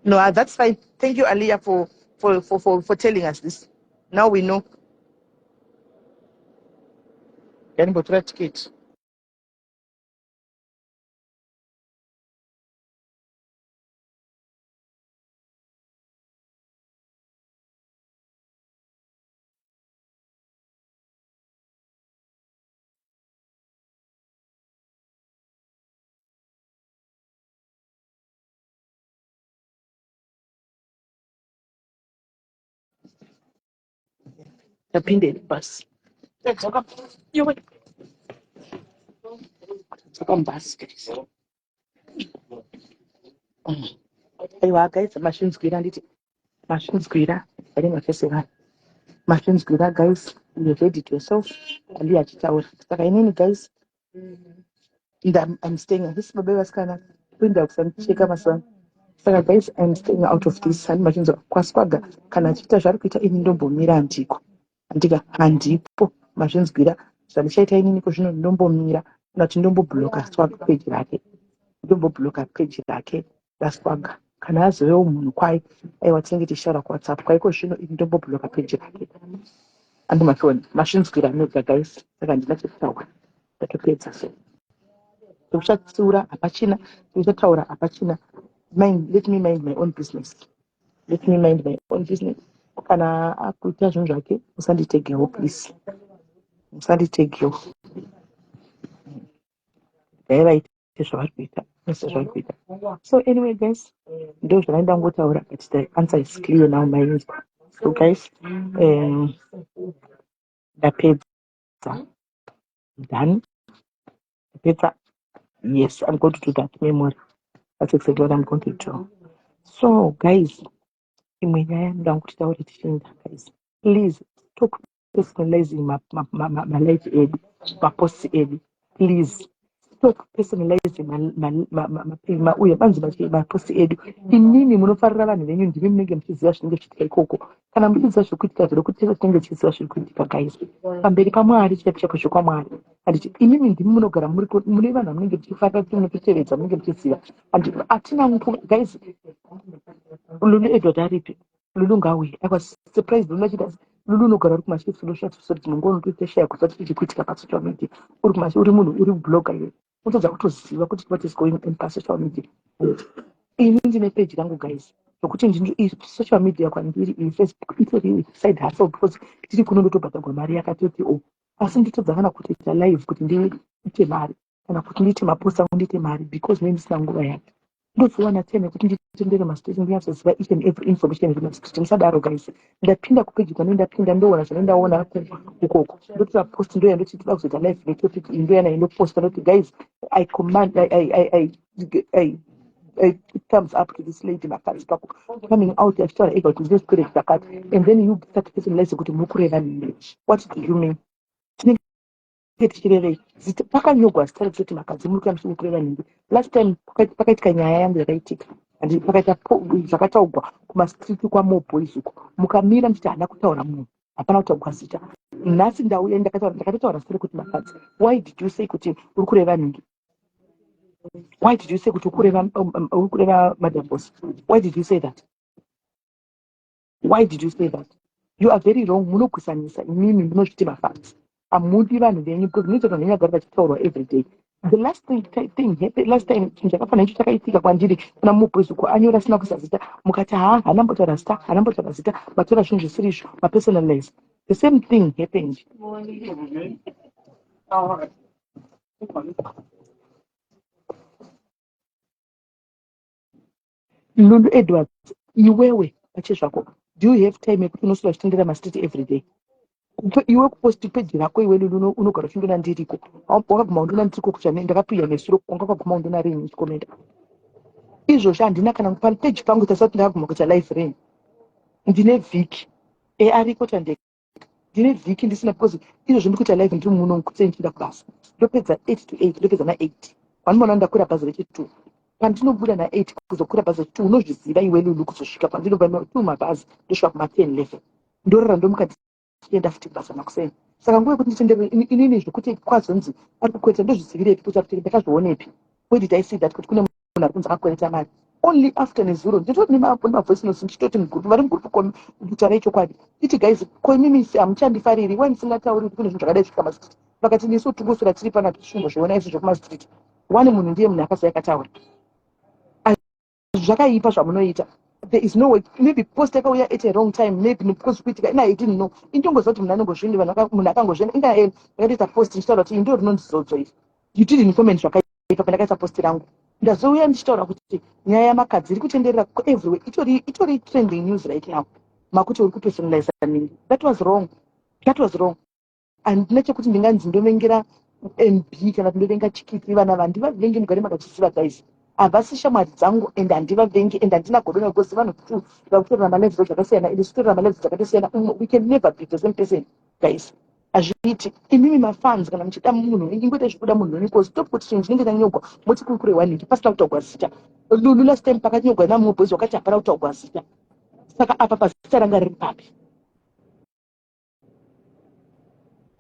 No, that's fine. Thank you, Aliyah, for telling us this. Now we know. Yanimbotora ticket. Tapinde bus. Tadzoka. Yowe. Tadzoka mubus, guys. Aiwa guys, mazvinzwira handiti? Mazvinzwira ari mafesi evanhu. Mazvinzwira guys, you have heard it yourself. Aliyah achitaura. Saka inini guys, I'm staying. Handisi baba vasikana kuenda kusandicheka mazuva. Saka guys, I'm staying out of this. Handi machinzwa kwaSwaga kana achiita zvaari kuita, ini ndombomira handiko. Handika handipo mazvinzwira zvandichaita inini ko zvino ndombomira kana kuti ndombobhuloka Swaga page rake. Ndombobhuloka page rake raSwaga. Kana azovewo munhu kwai, aiwa tinenge tichitaura kuWhatsApp kwaiko zvino ini ndombobhuloka page rake. Andi machiona mazvinzwira mega guys. Saka handina chekutaura. Ndatopedza so. Chekuchatsiura hapachina, chekuchataura hapachina. Mind, let me mind my own business. Let me mind my own business. Kana akuita zvinhu zvake, musanditegewo please. Musanditegewo. Dai vaite zvavari kuita, vese zvavari kuita. So anyway guys, ndo zvandanga ndangotaura, but the answer is clear now, mainzwa. So guys, ndapedza. Done. Ndapedza. Yes, I'm going to do that memory. That's exactly what I'm going to do. So guys, imwe nyaya yandinoda kuti taure tichienda guys. Please stop personalizing malife edu, maposts edu. Please stop personalizing uye banzi maposts edu. Inini munofarira vanhu venyu, ndimi munenge muchiziva zvinenge zvichiitika ikoko. Kana muchiziva zviri kuitika zviri kuti tinenge tichiziva zviri kuitika guys. Pamberi paMwari chaipo chaipo zvekwaMwari. Handiti inini ndimi munogara muri mune vanhu vamunenge muchifarira kuti munototevedza munenge muchiziva. Handiti hatina guys. Lulu Edward aripi? Lulu ngauye. I was surprised Lulu achiti Lulu unogara uri kumashifts unoshandisa kuti munhu unotoita kuziva kuti chiri kuitika pasocial media. Uri kumashi uri munhu uri blogger iwe. Unotadza kutoziva kuti what is going on pasocial media. Ini ndine page rangu guys. Nokuti ndino social media kwandiri iyi Facebook itori side hustle because tiri kuno ndotobhadharwa mari yakatoti o. Asi ndotadza kana kutoita live kuti ndiite mari kana kuti ndiite maposts angu ndiite mari because ndinenge ndisina nguva yacho. Ndozowana time yekuti nditendere mastreet ndinyatsoziva each and every information iri mastreet. Musadaro guys. Ndapinda kupeji kwane ndapinda ndoona zvane ndaona ukoko. Ndotora post ndoya ndoti toda kuzoita live netopic iyi ndoya nayo ndoposta ndoti guys, I command I put thumbs up to this lady Makhadzi pako coming out achitaura ega kuti ndine chikwereti chakati, and then you start personalizing kuti muri kureva nini. What do you mean? Tinenge tichirevei? Pakanyorwa zita rekuti Makhadzi, muri kuya muchiri kureva nini. Last time pakaitika nyaya yangu yakaitika and pakaita zvakataurwa kumastreet kwaMoboys uko, mukamira muchiti haana kutaura munhu, hapana kutaurwa zita. Nhasi ndauya ndakatotaura zita rekuti Makhadzi. Why did you say kuti uri kureva nhingi? Why did you say kuti uri kureva Madam Boss? Why did you say that? Why did you say that? You are very wrong. Munogwisanisa imimi munozviti mafans. Hamudi vanhu venyu because munoita kuti vanhu venyu vagare vachitaurwa every day. The last thing happened, last time chinhu chakafanana icho chakaitika kwandiri kuna Muboys uko, anyora asina kuisa zita, mukati ha haana mbotaura zita, haana mbotaura zita, matora zvinhu zvisiri izvo, mapersonalize. The same thing happened. Lulu Edwards, iwewe pachezvako, do you have time yekuti unoswera uchitendera mastreet every day? Iwe kupost page rako iwe Lulu unogara uchindona ndiriko. Wakaguma undona ndiriko kuchane ndakapiya nesuro wanga wakaguma undona rini uchikomenda. Izvozvo handina kana page pangu tasati ndakaguma kuita live rini. Ndine vhiki. E ariko tandeka. Ndine vhiki ndisina because izvozvo ndiri kuita live ndiri muno kuseni ndichienda kubasa. Ndopedza 8 to 8 ndopedza na 8. Wanoona ndakwira bhazi rechi 2. Pandinobuda na 8 kuzokwira bhazi rechi 2 unozviziva iwe Lulu kuzosvika pandinobva 2 mabhazi ndosvika kuma 10 11. Ndorara ndomuka ndichienda futi kubasa makuseni saka nguva yekuti nditenderere inini zvekuti kwazonzi ari kukwereta ndozvizivirepi kuti akuti ndakazvionepi where did I see that kuti kune munhu ari kunzi akakwereta mari only after nezuro nditoti nemavoice notes ndichitoti mugroup vari mugroup kutaura chokwadi iti guys ko imimi hamuchandifariri why musingatauri kuti kune zvinhu zvakadai zvitika mastreet vakati nesu tingoswera tiri panapa tichimbozviona isu zvekumastreet one munhu ndiye munhu akazouya akataura Zvakaipa zvamunoita. There is no way. Maybe post yakauya at a wrong time. Maybe because kuitika ina I didn't know. Indongoziva kuti munhu anongozvindi vanhu munhu akangozvenda inga eh ndakatoita post ndichitaura kuti ndo rinonzi zodzo iri. You didn't comment zvakaipa pandakaisa post rangu. Ndazouya ndichitaura kuti nyaya yamakadzi iri kutenderera everywhere. Itori itori trending news right now. Makuti uri kupersonalize nini. That was wrong. That was wrong. Handina chekuti ndinganzi ndovengera MB kana kuti ndovenga Chikiti. Vana ava handivavengi mugare makazviziva guys. Havasi shamwari dzangu and handivavengi and handina godo navo because vanhu two vakutorera malevels dzakasiyana and isu torera malevels dzakatosiyana. We can never be the same person guys. Hazviiti. Imimi mafans kana muchida munhu ingoita zvekuda munhu wenyu cause stop kuti chinhu chinenge chanyogwa moti kuri kurehwa nhingi pasina kutaugwa zita. Lulu last time pakanyogwa namumwe boys wakati hapana kutaugwa zita. Saka apa pazita ranga riri papi?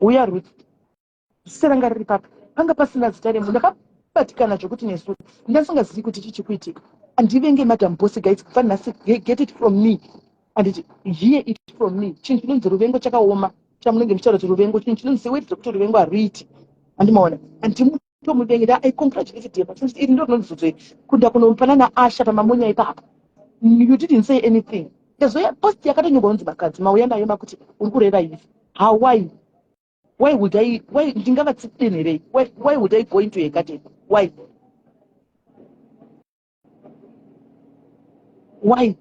Uya Ruth, zita ranga riri papi? Panga pasina zita remunhu. Ndakabatikana zvekuti nesu ndasingazivi kuti chii chikuitika. Andivenge Madam Boss guys, kubva nhasi get it from me. Anditi hear it from me. Chinhu chinonzi ruvengo chakaoma. Chamunenge muchitaura kuti ruvengo, chinhu chinonzi seweti dzekuti ruvengo haruiti. Andimaona. Andimutomuvengi. I congratulate him. Iri ndiro rinonzi zodzo iri. Kunda kunopanana Asha pamamonya ipapo. You didn't say anything. Ndazouya post yakatonyorwa kunzi Makadzi mauya nayo makuti uri kureva ivi. How why? Why would I why ndingavatsidenherei? Why would I go into a garden? Why? Why?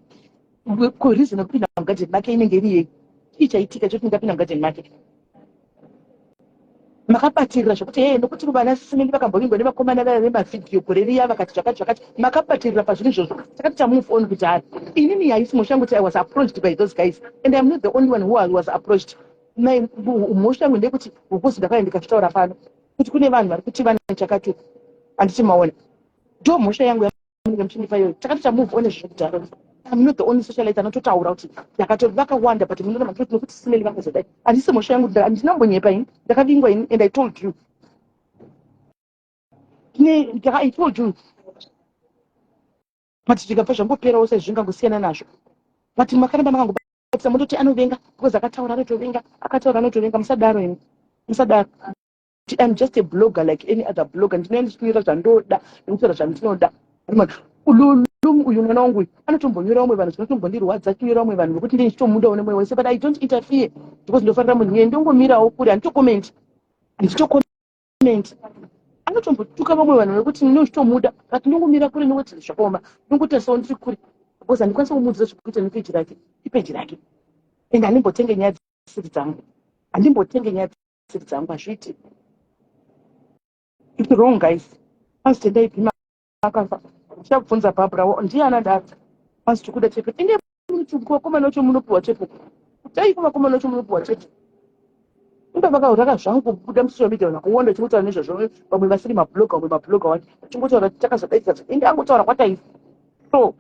Ko reason yekupinda mugarden make inenge iri yei? Chii chaitika chekuti ndingapinda mugarden make? Makabatirira zvekuti hee nokuti vana sisimeni vakambovingwa nevakomana vaya vemavhidhiyo gore riya vakati zvakati zvakati makabatirira pazvinhu izvozvo takati tamove on kudhara inini haisi mhosva yangu kuti I was approached by those guys and I'm not the only one who was approached. Mhosva yangu ndeyekuti because ndakauya ndikazvitaura pano kuti kune vanhu vari kuti vane chakati handiti maona ndo mhosva yangu yamunenge muchindipa iyoyo takati tamove on izvozvo kudhara. I'm not the only socialite anototaura kuti ndakato vakawanda but munoona matoti nokuti simeli vakazodai handisi mhosva yangu handina kumbonyepa ini ndakavingwa ini and I told you I told you but zvikabva zvangoperawo sai zvingangosiyana nazvo but makaramba makangobatisa mototi anovenga because akataura anotovenga akataura anotovenga musadaro imi musadaro. I'm just a blogger like any other blogger. Ndinouya ndichinyora zvandoda nekutaura zvandinoda. Lulu uyu mwana wangu uyu anotombonyora vamwe vanhu zvinotombondirwadza achinyora vamwe vanhu vekuti ndini ndichitomudawo nemwoyo wese but I don't interfere because ndofarira munhu iye ndongomirawo kure handitokomenti handitokomenti anotombotuka vamwe vanhu vekuti ndini ndichitomuda but ndongomira kure nekuti zvakaoma ndongotarisawo ndiri kure because handikwanisi kumuudza zvekuita nepeji rake ipeji rake and handimbotenge nyaya dzisiri dzangu handimbotenge nyaya dzisiri dzangu hazviiti. It's wrong guys. Hanzi tendai bhima akafa. Ndichabvunza Barbara ndiye anadaro. Hanzi tikuda chepe. Inde vakomana vacho munopiwa chepe. Dai kuvakomana vacho munopiwa chepe. Inga vakauraka zvangu kubuda musocial media vanhu vakawanda vachingotaura nezvazvo vamwe vasiri mabloga vamwe mabloga wani vachingotaura kuti takazodai tikazodai. Inge angotaura kwataifa. So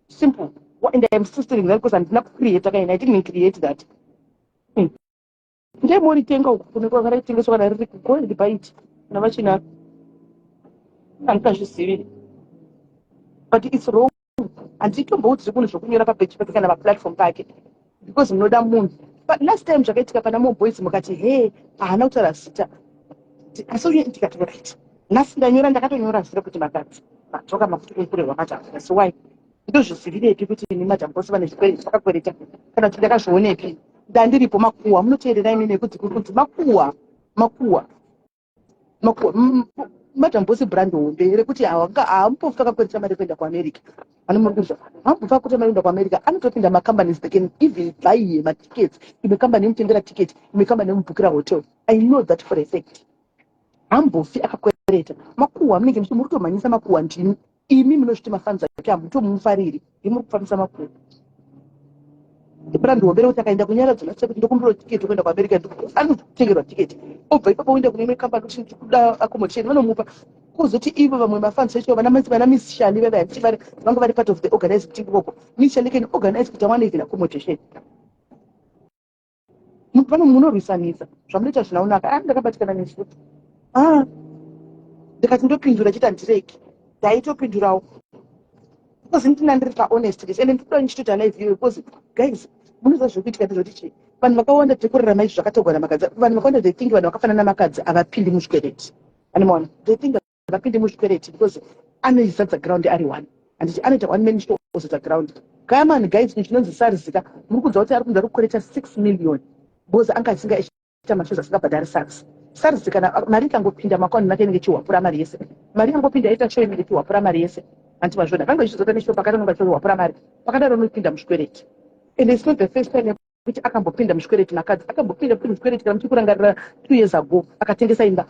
simple. And I am still standing there because handina kucreata kaini. I didn't create that. Ndiye moritenga uku kune kwakaraitengeswa kana riri go and buy it kana vachinaro handikazvizivi but it's wrong handitomboudziri kunhu zvokunyora papeji pake kana paplatform pake because munoda munhu but last time zvakaitika pana moboys mukati he haana kutaura zita asi uye ndikati right nhasi ndanyora ndakatonyora zita kuti makadzi madzoka makuti kuri rwakati asi why Ndozvizivirepi kuti ini madam boss vane zvikwereti vakakwereta kana kuti ndakazvionepi ndandiripo makuhwa munoteerera imi nekuti kuri kunzi makuhwa makuhwa makuhwa madam boss brand hombe rekuti haambofi vakakwereta mari yekuenda kuAmerica. Anomurikuza hambobva kuti anoenda kuAmerica, anotopinda macompanies. They can even buy him matickets. Imwe kambani yomutengera ticket, imwe kambani yomubhukira hotel. I know that for a fact. Hambofi akakwereta. Makuhwa munenge muchi muri kutomhanyisa makuhwa. Ndimi imi munozviti mafans ake, hamutomufariri, ndimi muri kufambisa makuhwa. Brand hombe rekuti akaenda kunyaradzo nase kuti ndokumbirawo tiketi kuenda kuAmerica, anotengerwa tiketi, obva ipapo oenda kune imwe kambani kuti ndikuda accommodation, vanomupa. Kuzoti ivo vamwe mafans acho, vana Miss Shali veve, handiti vari vanga vari part of the organizing team ikoko? Miss Shali can organize kuti awane even accommodation. Pano munorwisanisa, zvamunoita zvina kunaka. A, ndakabatikana nesu. Ah, ndikati ndopindura chiti handireki, ndaitopindurawo because ndina ndiri pahonest this, ende ndikuda ndichitoita live iyoyo because guys, munoziva zvekuitika ndezvoti chii? Vanhu vakawanda tiri kurarama izvi zvakatogwa namakadzi. Vanhu vakawanda, they think vanhu vakafanana namakadzi havapindi muzvikwereti. Anomaona, they think havapindi muzvikwereti because anoizadza ground ari one, handiti? Anoita one man show, ozadza ground. Kayamani guys, chinhu chinonzi sarizika, muri kunzwa kuti ari kunzi ari kukwereta 6 million because anga asinga achiita mashows, asingabhadhari SARS. SARS kana mari ikangopinda muakaunti make, inenge ichihwapura mari yese. Mari ikangopinda, yaita show, inenge ichihwapura mari yese, handiti mazvona? Vange ichizota neshow pakati, anonge achihwapura mari pakadaro, unopinda muzvikwereti. And it's not the first time yekuti akambopinda muzvikwereti. Makadzi akambopinda futi muzvikwereti. Kana muchikurangarira, 2 years ago akatengesa imba,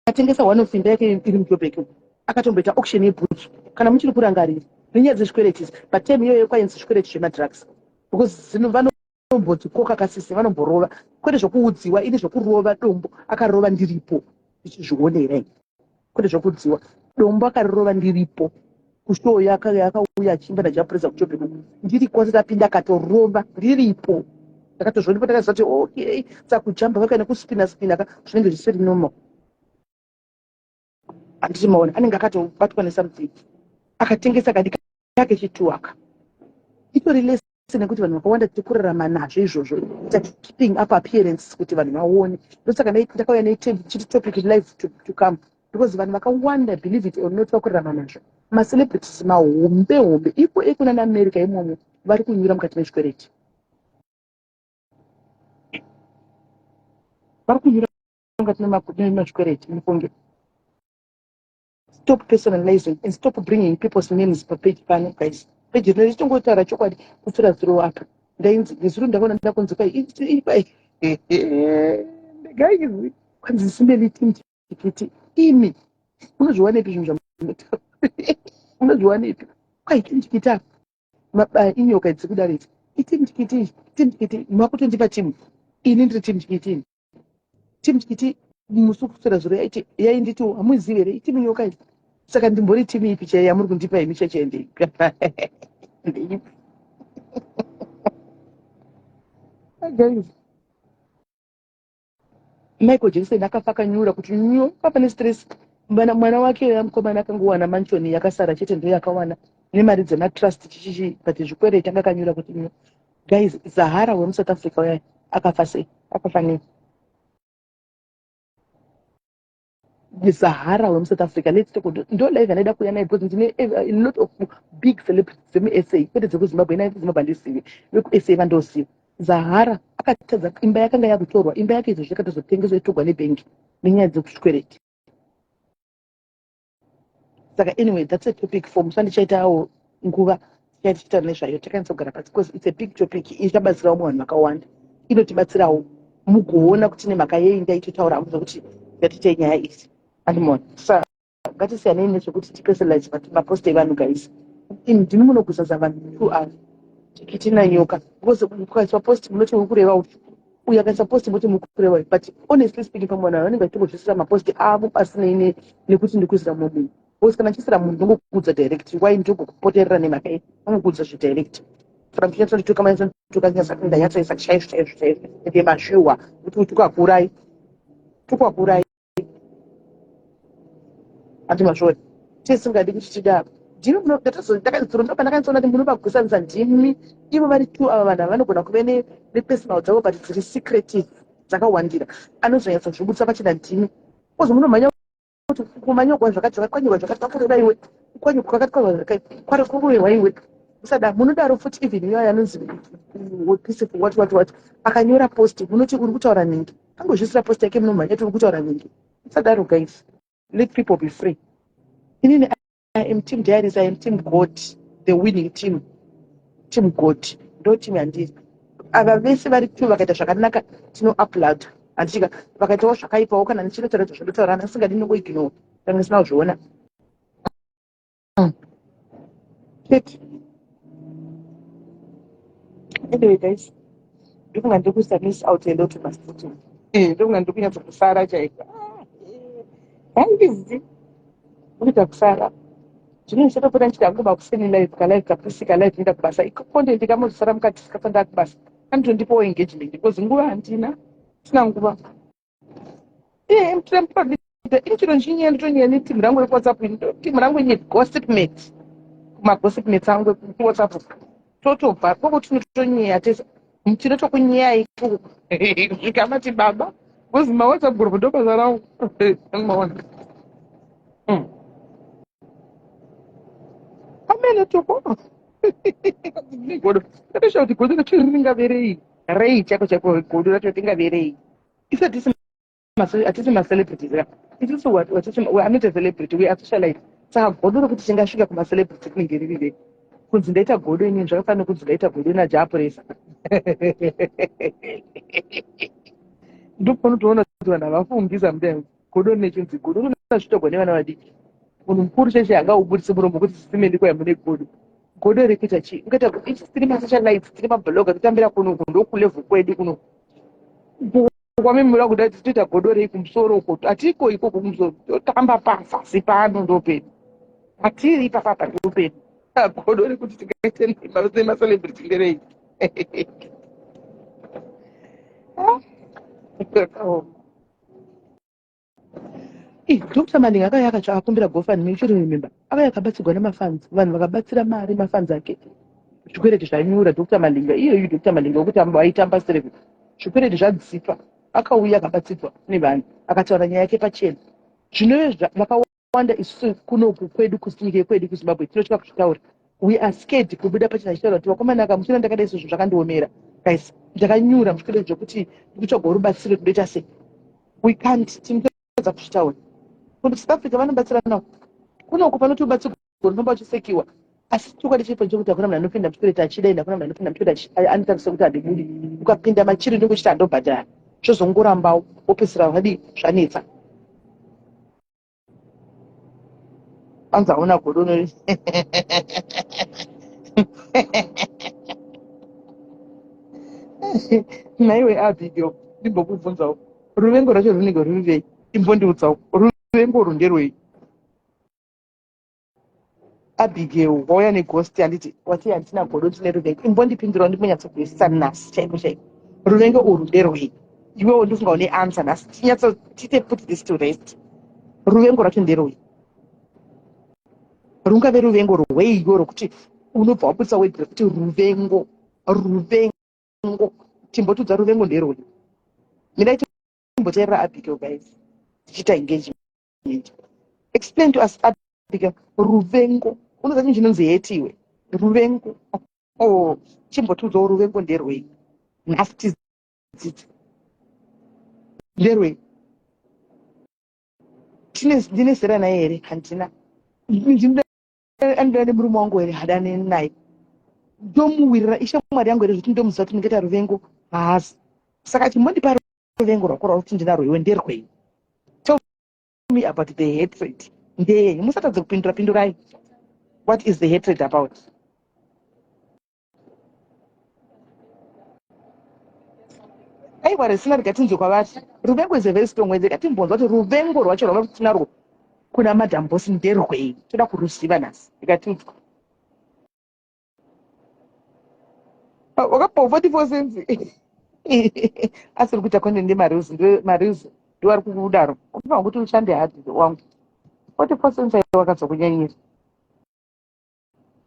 akatengesa one of imba yake iri muJobek, akatomboita auction yebhutsu, kana muchiri kurangarira, nenyaya dzezvikwereti idzi. But time iyoyo kwainzi zvikwereti zvemadrugs, because zino vanomboti koka kasisi vanomborova, kwete zvokuudziwa. Ini zvokurova dombo akarova ndiripo ndichizvionera, kwete zvokuudziwa. Dombo akarirova ndiripo kushow yakauya achiimba naJapresa kuJobek, ndiri kwose tapinda, akatorova ndiripo, ndakatozviona. Ndakaziva kuti okay, saka kujamba vakaenda kuspina spina ka, zvinenge zvisiri normal, handiti maona? Anenge akatobatwa nesomething, akatengesa kadi kake chituaka. Itori lesson nekuti vanhu vakawanda tiri kurarama nazvo izvozvo, ita keeping up appearance kuti vanhu vaone. Ndosaka ndakauya nechiti topic live to come, because vanhu vakawanda, believe it or not, vakurarama nazvo. Macelebrities mahombe hombe iko ekunana America imomo vari kunyura mukati mezvikwereti, vari kunyura mukati memazvikwereti. Mufunge, stop personalizing and stop bringing people's names papage pano, guys. Page rino richingotaura chokwadi. Kupfuura zuro apa ndainzi, nezuro ndakaona ndakunzi kwai kwai guys, kwanzi simbeli team tikiti. Imi unozviwanepi zvinhu zvamunotaura? Unozviwanepi? Kwai team tikiti apa inyoka idzi kudaro idzi. Iteam tikiti, team tikiti, makutondipa team. Ini ndiri team tikiti, team tikiti. Musi kuswera zuro yaiti yainditi hamuzivi here iteam nyoka idzi? Saka ndimbori team ipi chai yamuri kundipa imi? Chaichai ndeipi, ndeipi, guys? Michael Jackson akafa akanyura kuti nyo, kafa nestress. Mwana wake mukomana akangowana mansion yakasara chete, ndo yakawana nemari dzematrust chichichi, but zvikwereti anga akanyura kuti nyo. Guys, Zahara wemuSouth Africa uyaya akafa sei? Akafa nei Zahara wemuSouth Africa? Let's talk. Ndo live anoida kuuya naye because ndine a lot of big celebrities dzemuSA, kwete dzekuZimbabwe. Ina Zimbabwe handizivi, vekuSA vandoziva. Zahara akatadza imba yakanga yakutorwa, imba yake izvo zvakatozotengeswa, itorwa nebhengi nenyaya dzekuzvikwereti. Saka anyway, that's a topic for musa ndichaitawo nguva tichaita nezvayo, takanyatsa kugara pasi, because it's a big topic ichabatsirawo vanhu vakawanda. Inotibatsirawo mugoona kuti nemhaka yei ndaitotaura hangu zvekuti ngatiitei nyaya idzi andimona. Sa ngatisiyanei nezvekuti tipersonalize mapost evanhu, guys. Ndimi munoguzaza vanhu two ava, tikiti nanyoka, because ukaiswa post munoti uri kureva uyu, uyu akaisa post moti muri kureva uyu. But honestly speaking, pamwe vanhu vanenge vachitongozvisira mapost avo pasinei nekuti ndikuisira mumwe munhu, because kana ndichisira munhu ndongokuudza direct. Why ndingokupoterera nemhaka iyi? Angokuudza zvidirect. Saka muchinyatsondituka, manyatsondituka, ndanyatsoisa chaizvo chaizvo chaizvo, ende mazviwa kuti tukakurai, tukwakurai, ati mazvori tisingadi kuti tidaro. Ndimi ndakanyatsoona kuti munovagusanisa ndimi ivo vari two ava. Vanhu ava vanogona kuve nepersonal dzavo, but dziri secretive, dzakawandira. Anozonyatsa zvibudisa pachena ndimi, ozo munomhanya kuti kumanyogwa zvakati, kwanyogwa zvakati, kwakureva iwe, kwanyogwa kwakati, kwakureva iwe. Musada munodaro futi. Even iyoyo anonzi peaceful what what what akanyora post, munoti uri kutaura ningi. Angozvisira post yake, munomhanya kuti uri kutaura ningi. Musadaro, guys. Let people be free. Inini I am team Diaries, I am team God, the winning team. Team God ndo team yandiri. Ava vese vari two vakaita zvakanaka tino upload. Handichika vakaitawo zvakaipawo kana ndichinotaura zvandotaura ndisingadi ndinongoignore kana ndisina kuzviona. Chete. Anyway guys, ndofunga ndiri kuisa miss out a lot masitting. Eh, ndofunga ndiri kunyatsa kusara chaiko. Handizi kuita kusara. Zvino ndichatopota ndichiti hangu makuseni live ka live kapusika live ndoenda kubasa. Iko content kamozosara mukati sikafanda kubasa. Anotondipawo engagement because nguva handina. Sina nguva. Eh, I'm proud leader. Ini chiro ndichinyeya ndotonyaya neteam rangu rekuWhatsApp ini. Team rangu ini gossip mate. Kumagossip mates angu ekuWhatsApp. Totobva koko tinotonyeya tese. Tinotokunyeya ikoko. Kusvika mati baba. Because maWhatsApp group ndobasa rangu. Maona. Amene toko. Godo. Ndakashawa kuti godo racho ringave rei. Rei chako chako godo racho ringave rei. Isu hatisi hatisi macelebrities ka. Isusu we are not a celebrity, we are socialite. Saka godo rekuti tingasvika kumacelebrity rinenge riri rei? Kunzi ndaita godo inini zvakafanana nekunzi ndaita godo naJapuresa. Ndopaunotoona kuti vanhu havafungi sometimes. Godo rine chinzi godo rinozvitogwa nevana vadiki. Munhu mukuru chaiye angaubudise muromo kuti sisime ndiko yamune godo. Godo rekuita chii? Ungaita isu tiri masocialites, tiri mablogger totambira kuno uku ndokulevel kwedu kuno. Kwamemura kuda kuti toita godo rei kumusoro uko hatiko ikoko kumusoro totamba pazasi pano ndopedu hatiri ipapa apa ndopedu godo rekuti tingaite nemacelebrity nderei. Ih, Dr. Malinga akauya akatsva akakumbira GoFundMe you should remember. Akauya akabatsirwa nemafans, vanhu vakabatsira mari mafans ake. Zvikwereti zvanyura Dr. Malinga, iyoyu Dr. Malinga wekuti aitamba sereve. Zvikwereti zvadzipa. Akauya akabatsirwa nevanhu, akataura nyaya yake pachena. Zvinove vakawanda isusu kunoku kwedu kunyika yekwedu kuZimbabwe tinotya kuzvitaura. We are scared kubuda pachena achitaura kuti vakomana aka musina ndakadai sezvo zvakandiomera. Guys, ndakanyura muzvikwereti zvekuti ndikutsvagawo rubatsiro ndoita sei. We can't tinotadza kuzvitaura. Kuno South Africa vanobatsirana kunoku panoti ubatsirwa unofamba uchisekiwa asi chokwadi chiripo ndechekuti hakuna munhu anopinda muchikwereti achida ende hakuna munhu anopinda muchikwereti anotarisa kuti handibudi ukapinda machiri unenge uchiti handobhadhara zvozongorambawo wopedzisira zvadii zvanetsa anzi hauna godo uno naiwe Abigail ndimbokubvunzawo ruvengo rwacho runenge ruri rei imbondiudzawo ruvengo urwu nderwei Abigail wauya neghost handiti wati handina godo ndine ruvengo imbondipindurawo ndimbonyatsokuisisa nhasi chaiko chaiko ruvengo urwu nderwei iwewo ndofunga une answer nhasi tinyatso tiite put this to rest ruvengo rwacho nderwei rungave ruvengo rweiwo rwekuti unobva wabudisa word rekuti ruvengo ruvengo timbotudza ruvengo nderwei mirai timboteerera Abigail guys tichiita engagement explain to us Abigail ruvengo unoziva chinhu chinonzi hate iwe ruvengo oh chimbotiudzawo ruvengo nderwei nhasi tidzidze nderwei ndine zera naye here handina anoda nemurume wangu here hadane naye ndomuwirira ishamwari yangu here zvekuti ndomuziva kuti ndingaita ruvengo haasi saka chimbondipa ruvengo rwako rwakuti ndinarwo iwe nderwei tell me about the hatred ndeyei musatadze kupindura pindurai what is the hatred about aiwa risina rikatinzwe kwavari ruvengo is a very strong word rikatimbonzwa kuti ruvengo rwacho rwava tinarwo kuna madam boss nderwei toda kuruziva nhasi rikatiudzwa wakapiwa 44 cents asiri kuita content nemareels mareels ndiwo ari kudaro unofanira kuti ushande hard wangu 44 cents aiwa wakadzokunyanyira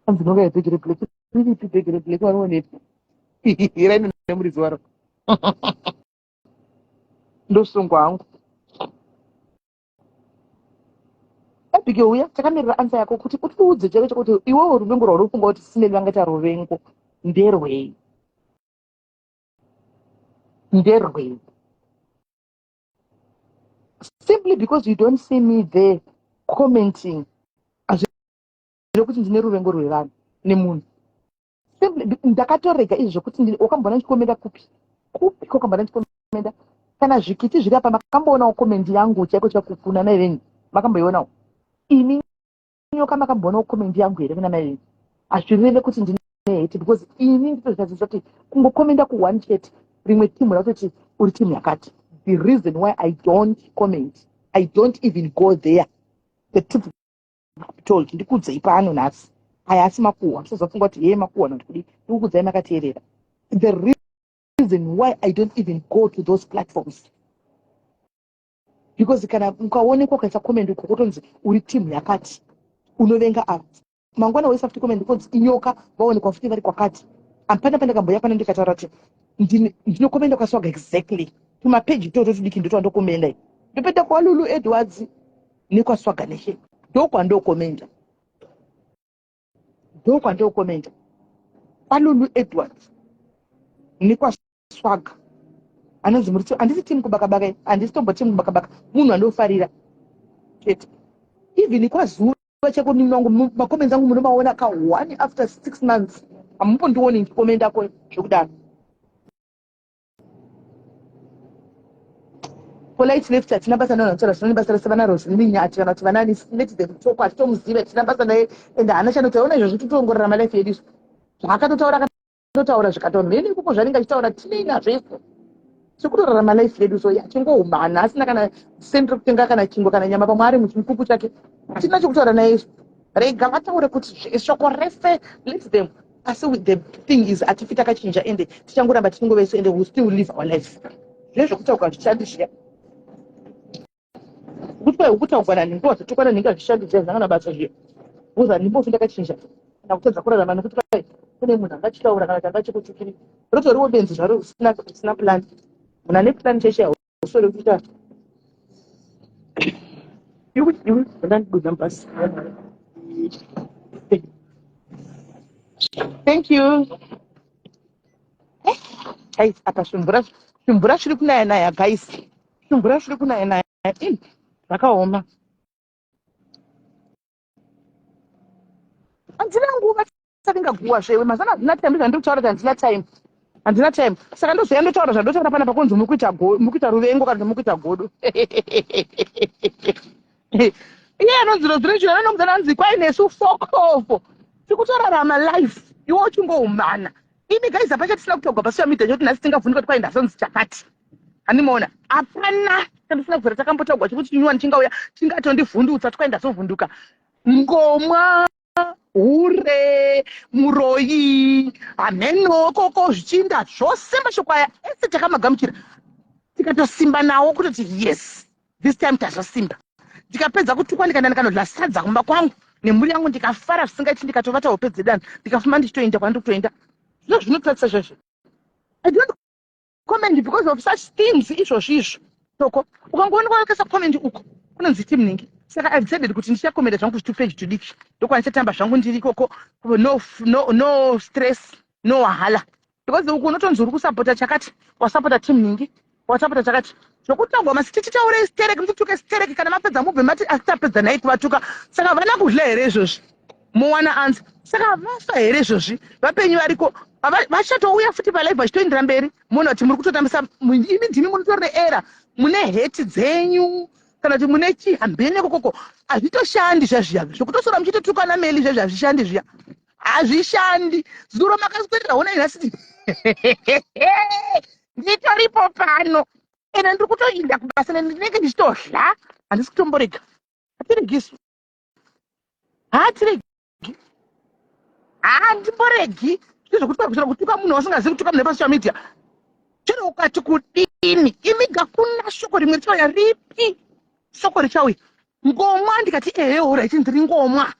hanzi nonga yebhegi reblack riripi bhegi reblack varionepi raino nemuridzi waro ndosungwa hangu Abigail uya takamirira ansa yako kuti utiudze chaivo chekuti iwewo ruvengo rwaunofunga kuti simeli vangaita ruvengo nderwei nderwei simply because you don't see me there commenting. rekuti ndine ruvengo rwevanhu nemunhu. Simply ndakatorega izvi zvekuti wakamboona ndichikomenda kupi kupi kwakamboona ndichikomenda kana zvikiti zviri apa makamboonawo komendi yangu chaiko chaiko kuna mai venyu makamboionawo ini nyoka makamboonawo komendi yangu here kuna mai venyu hazvireve kuti ndine hate because ini nditozvitadzisa kuti kungokomenda ku one chete rimwe timu rakutoti uri timu yakati. The reason why I don't comment, I don't even go there, the truth told, ndikudzei pano nhasi aya asi makuhwa musazofunga kuti hee makuhwa noti kudii, ndikukudzai makateerera. The reason why I don't even go to those platforms because kana ukaonekwa ukaisa comment uko kutonzi uri timu yakati unovenga ava, mangwana waisa futi comment konzi inyoka vaonekwa futi vari kwakati. Hapana pandakamboya pano ndikataura kuti ndinokomenda kwaSwaga exactly tumapeji toto tudiki ndotwandokomenda, ndopenda kwaLulu Edwards nekwaSwaga Nation, ndokwandokomenda, ndokwandokomenda kwaLulu Edwards nekwaSwaga anonzi muri. Handisi timu kubakabaka, handisi tombo timu kubakabaka, munhu andofarira chete. Even kwazuva chako wangu macomments angu munomaona ka one after 6 months, hamumbondioni ndichikomendako zvekudaro. Polite Left hatina basa nayo, nataura zvino nebasa rese vana Roslini Nyati kana kuti vanani, let them talk, hatitomuziva, hatina basa naye and haana chanotaura izvozvo. Totongorarama life yedu izvo zvaakatotaura akatotaura zvikatomhene ikoko zvanenge achitaura tinei nazvo isu, tikutorarama life yedu. So achingoumana asina kana sendi rekutenga kana chingwa kana nyama, pamwe ari muchimukuku chake, hatina chekutaura naye isu, rega vataure kuti shoko rese, let them. Asi the thing is hatifi takachinja ende tichangoramba tichingoveso ende we still live our life. Zvine zvekutaurwa hazvishandi zviya kuti kwai ukutaurwa nanhingi wazotukwa nanhingi, hazvishandi zviya, zvangana basa zviya because handimbofi ndakachinja kana kutadza kurarama nekuti kwai kune munhu angachitaura kana kuti angachikutukiri. Rotoriwo benzi zvaro usina plan, munhu ane plan cheshe hausore kuita iwe iwe ndandidudza mubhasi. Thank you guys. Apa zvimvura zvimvura zviri kunaya naya guys, zvimvura zviri kunaya naya, zvakaoma. Handina nguva satingaguwa zvewe mazana, handina time. Zvandiri kutaura kuti handina time, handina time, saka ndozoya ndotaura zvandotaura panapa kunzi muri kuita ruvengo kana kuti muri kuita godo. Iye anonzi Rozirechino anomudzana anzi kwai nesu fokofo tikutorarama life, iwe uchingoumana. Imi guys, hapana chatisina kutaurwa pasocial media choti nhasi tingavhunika kuti kwai ndazonzi chakati. Handimaona, hapana chandisina kubvira takambotaurwa chekuti chinyuwani chingauya chingatondivhundutsa kuti kwai ndazovhunduka. Ngomwa, hure, muroyi, hameno koko zvichinda zvose, mashoko aya ese takamagamuchira tikatosimba nawo kutoti yes, this time tazosimba. Ndikapedza kutukwa ndikaenda ndikanodya sadza kumba kwangu nemhuri yangu, ndikafara zvisingaiti, ndikatovata hope dzedano, ndikafamba ndichitoenda kwandiri kutoenda. Zvino zvinotatisa izvozvo. I don't comment because of such things izvozvo izvo. Toko ukangoonekwa wakaisa comment uko kunonzi team ningi, saka I've decided kuti ndichakomenda zvangu zvitupeji tudiki, ndokwandichatamba zvangu ndiri ikoko, no, no, no stress, no wahala, because uku unotonzi uri kusapota chakati, wasapota team ningi, wasapota chakati. Zvokutaurwa masi tichitaurei stereki, muchituke stereki, kana mapedza mubve mati asi tapedza nhai kuvatuka, saka vana kudla here izvozvi? Mowana answer. Saka vafa here izvozvi? Vapenyu variko, vachatouya futi palive vachitoendera mberi. Muona kuti muri kutotambisa imi, ndimi munotori neera, mune heti dzenyu kana kuti mune chihambene kokoko. Hazvitoshandi zvazviya zvokutosora muchitotukana meli zvezvi, hazvishandi zviya, hazvishandi. Zuro makaswedera honai nhasi nditoripo pano ende ndiri kutoinda kubasa ende ndinenge ndichitohla, handisi kutomborega. Hatiregisu, hatiregi, handimboregi. Zvezvokuti kuchera kutuka munhu wasingazivi, kutuka munhu pasocial media chero ukati kudini, imiga kuna shoko rimwe richauya ripi? Shoko richauya ngomwa, ndikati ehe, alright, ndiri ngomwa.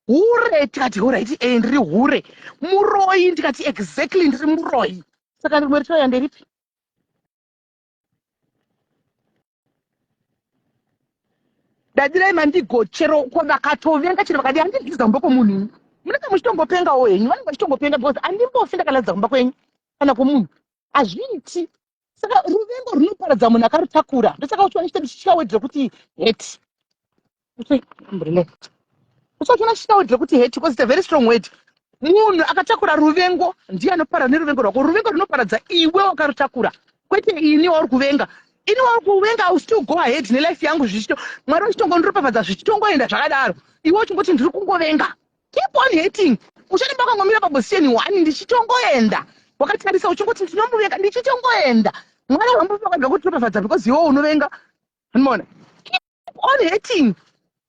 Hure, tikati alright, ee, ndiri hure. Muroyi, ndikati exactly, ndiri muroyi. Saka rimwe richauya nderipi? Dadirai mandigo chero vakatovenga chero vakadi handibvisa kumba kwomunhu ini. Munenge muchitongopengawo henyu, vanenge vachitongopenga because handimbofi ndakaladza kumba kwenyu kana kwomunhu, hazviiti. Saka ruvengo runoparadza munhu akarutakura, ndosaka uchiona chitendo chichawedzera kuti hate. Usachiona chichita word rekuti hate because it's a very strong word. Munhu akatakura ruvengo ndiye anopara neruvengo rwako. Ruvengo runoparadza iwe wakarutakura, kwete ini wauri kuvenga. Ini wauri kuvenga, I will still go ahead nelife yangu zvichito Mwari vachitongondiropafadza zvichitongoenda zvakadaro. Iwe uchingoti ndiri kungovenga. Keep on hating. Uchadimba wakangomira paposition one ndichitongoenda. Wakatarisa uchingoti ndinomuvenga ndichitongoenda. Mwari havambofi vakarega kutiropafadza because iwe unovenga. Unoona? Keep on hating.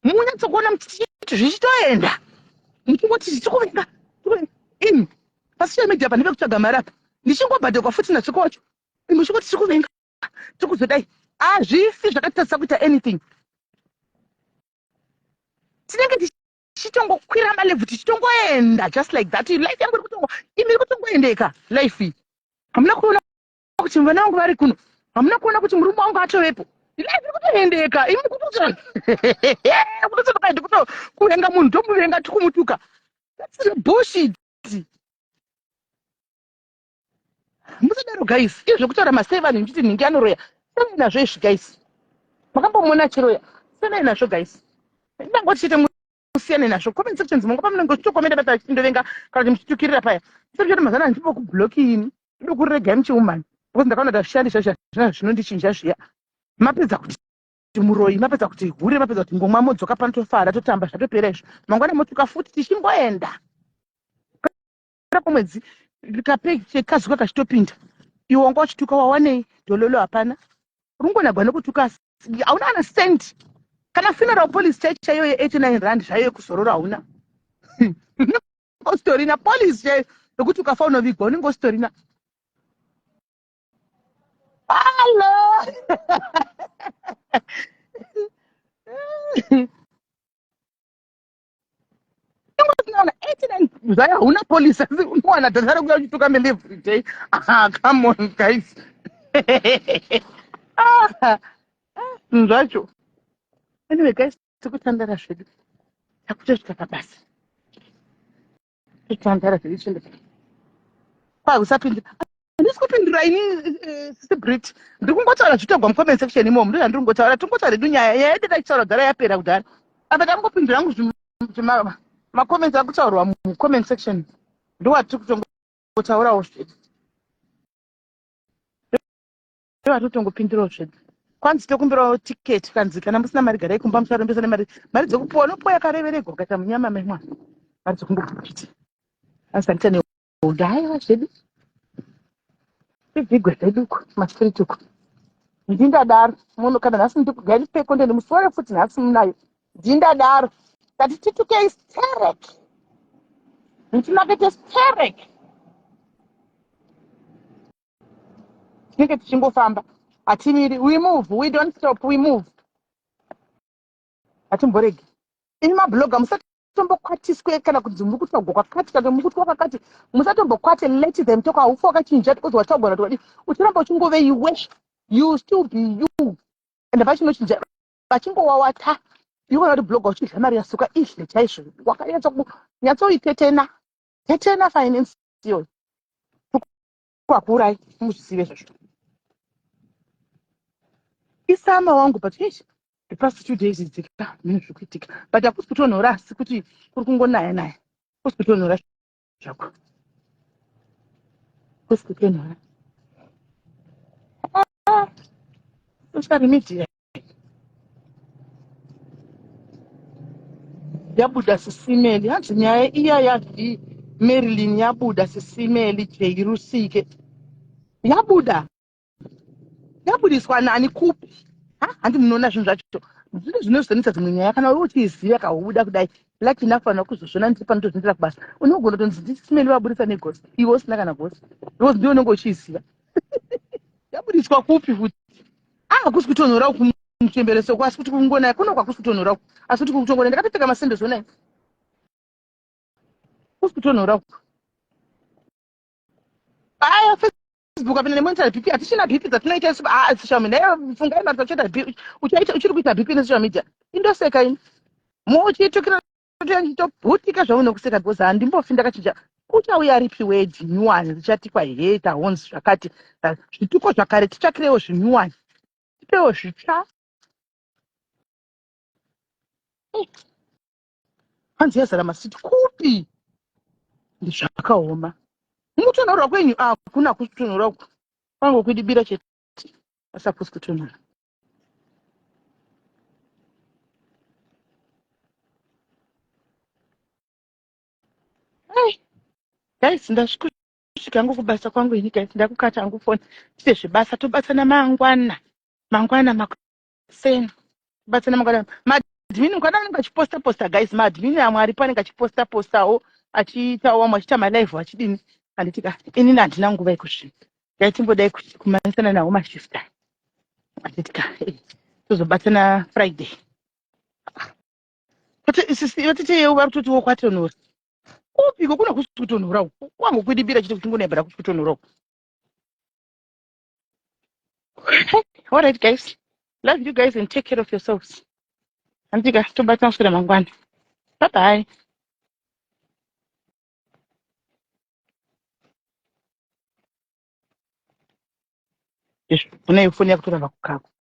Munyatsokuona muchiti zvichitoenda. Muchingoti tichikuvenga. Ini pasocial media pane pekutsvaga mari apa. Ndichingobhadharwa futi natsviko wacho. Imi muchingoti tikuvenga. Tikuzodai. Hazvifi zvakatitadzisa kuita anything. Tinenge tichitongokwira malevhu tichitongoenda just like that. Life yangu iri kutongo imi iri kutongoendeka life iyi. Hamuna kuona kuti vana vangu vari kuno, hamuna kuona kuti murume wangu atovepo. Life iri kutoendeka. Imi kutokaindi kuto kuvenga munhu tomuvenga tikumutuka. That's the bullshit. Musadaro guys. Izvo zvekutaura masei vanhu muchiti nhingi anoroya. Siyanai nazvo izvi guys. Makambomuona achiroya. Siyanai nazvo guys. Ndangoti chete musiyane nazvo. Comment sections mongo pamunenge muchitokomenda paya pachindovenga kana kuti muchitukirira paya. Chete mazana handipo kublock ini. Ndokuregai muchiumhanya. Because ndakaona kuti hazvishandi zvacho hazvina zvinondichinja zviya. Mapedza kuti muroyi, mapedza kuti hure, mapedza kuti ngomwa, modzoka pano tofara totamba zvatopera izvo. Mangwana motuka futi tichingoenda. Kupera kwemwedzi kazuka kachitopinda iwe wanga uchituka wawanei dhololo hapana rungonagwa nekutuka asi hauna kana cent kana funeral policy chaicho chaiyo ye89 rand zvayo yekuzorora hauna usitorina policy chaiyo yekuti ukafa unovigwa unenge usitorina. Hallo. Unowana 89 zvayo hauna policy asi unowana data rekuya uchituka mele every day. Ah, come on guys. Ah, zvinhu zvacho. Anyway guys, tikutandara zvedu. Takutosvika pabasa. Totandara zvedu tiende. Kwa usapindura. Handisi kupindura ini sisi Brit. Ndiri kungotaura zvitogwa mucomment section imomo. Ndozvandiri kungotaura. Tiri kungotaura hedu nyaya. Nyaya yedu tachitaura kudhara yapera kudhara. Apa ndangopindura hangu macomments ari kutaurwa mucomment section. Ndowatiri kutongotaurawo zvedu. Ndowatiri zvedu. Kwanzi tokumbirawo ticket kanzi kana musina mari garai kumba musarombesa nemari. Mari dzekupuwa unopuwa yakareveregwa ukaita munyama memwana. Mari dzekungopita. Asi handita Haiwa zvedu tibvigwe zvedu uku mastreet uku. Ndindadaro muno kana nhasi ndikugai content musore futi nhasi munayo. Ndindadaro tati titukei sterek. Nditinakete sterek. Tinenge tichingofamba hatimiri. We move, we don't stop, we move. Hatimboregi. Imi mabloga musatombokwatiswe kana kunzi muri kutaugwa kwakati kana muri kutwa kwakati, musatombokwate. Let them talk. Haufi wakachinja because wataugwa nati wadii, uchiramba uchingove iwe. You still be you and pachinochinja vachingowawata. Iwe kuti blogger uchidya mari yasuka idle chaizvo, wakanyatso nyatsoitetena tetena finance iyoyo kwakuurai muzvizive izvozvo. Isama wangu, but eish, the past 2 days idzika mhino zviri kuitika, but hakusi kutonhora asi kuti kuri kungonaya naya. Kusi kutonhora zvako, kusi kutonhora. Ah, social media yabuda sisimeli. Hanzi nyaya iya yavi Marilyn yabuda sisimeli jeirusike yabuda, yabudiswa nani kupi? Handi munoona zvinhu zvacho zvine zvinozonetsa. Dzimwe nyaya kana uri uchiiziva kahubuda kudai, lucky enough vanhu vakuzozviona ndiri panotozvindira kubasa, unogona kutonzi ndisimeli vabudisa negosi iwe usina kana gosi because ndiwe unenge uchiiziva. Yabudiswa kupi futi? Ah, hakusi kutonhora uku muchembereso asi kuti kungonaya kuno kwakusi kutonhora uku asi kuti kutongona ndakatopfeka masendo zonai kusi kutonhora uku. Aya Facebook apinda nemonitary BP, hatichina BP dzatinoita isu. Ah, social media fungai mari dzachoita BP uchaita uchiri kuita BP nesocial media. Indoseka ini muchitukira toputika zvangu nekuseka because handimbofi ndakachinja. Kuchauya ripi wedhi nyuwani richatikwa he tahonzi zvakati zvituko zvakare? Titsvakirewo zvinyuwani, tipewo zvitsva. Hanzi yazara masiti kupi? Ndizvakaoma. Mukutonhorwa kwenyu hakuna kutonhorwa uku. Kwangu kuidibira chete. Asi hakusi kutonhora. Hey, guys, ndasvika hangu kubasa kwangu ini guys, ndakukata hangu foni. Tite zvebasa tobatsana mangwana. Mangwana makuseni. Tobatsana mangwana. Maadmin mukana anenge achiposta posta guys, maadmin amwe aripo anenge achiposta postawo achiitawo vamwe achiita malive achidini. Handiti ka inini handina nguva yekusvika. Dai timbodai kumanyisana nawo mashifta. Handiti ka tozobatsana Friday. Vatete yeu vari kutotiwo kwatonhora. Kupiko kuna kusi kutonhora uku. Kwangu kwidibira chete kuti ngonebhera kusi kutonhora uku. All right guys. Love you guys and take care of yourselves. Handika tobatana kuswera mangwana. Bye bye. Izvo, une foni yakutoramba kukako.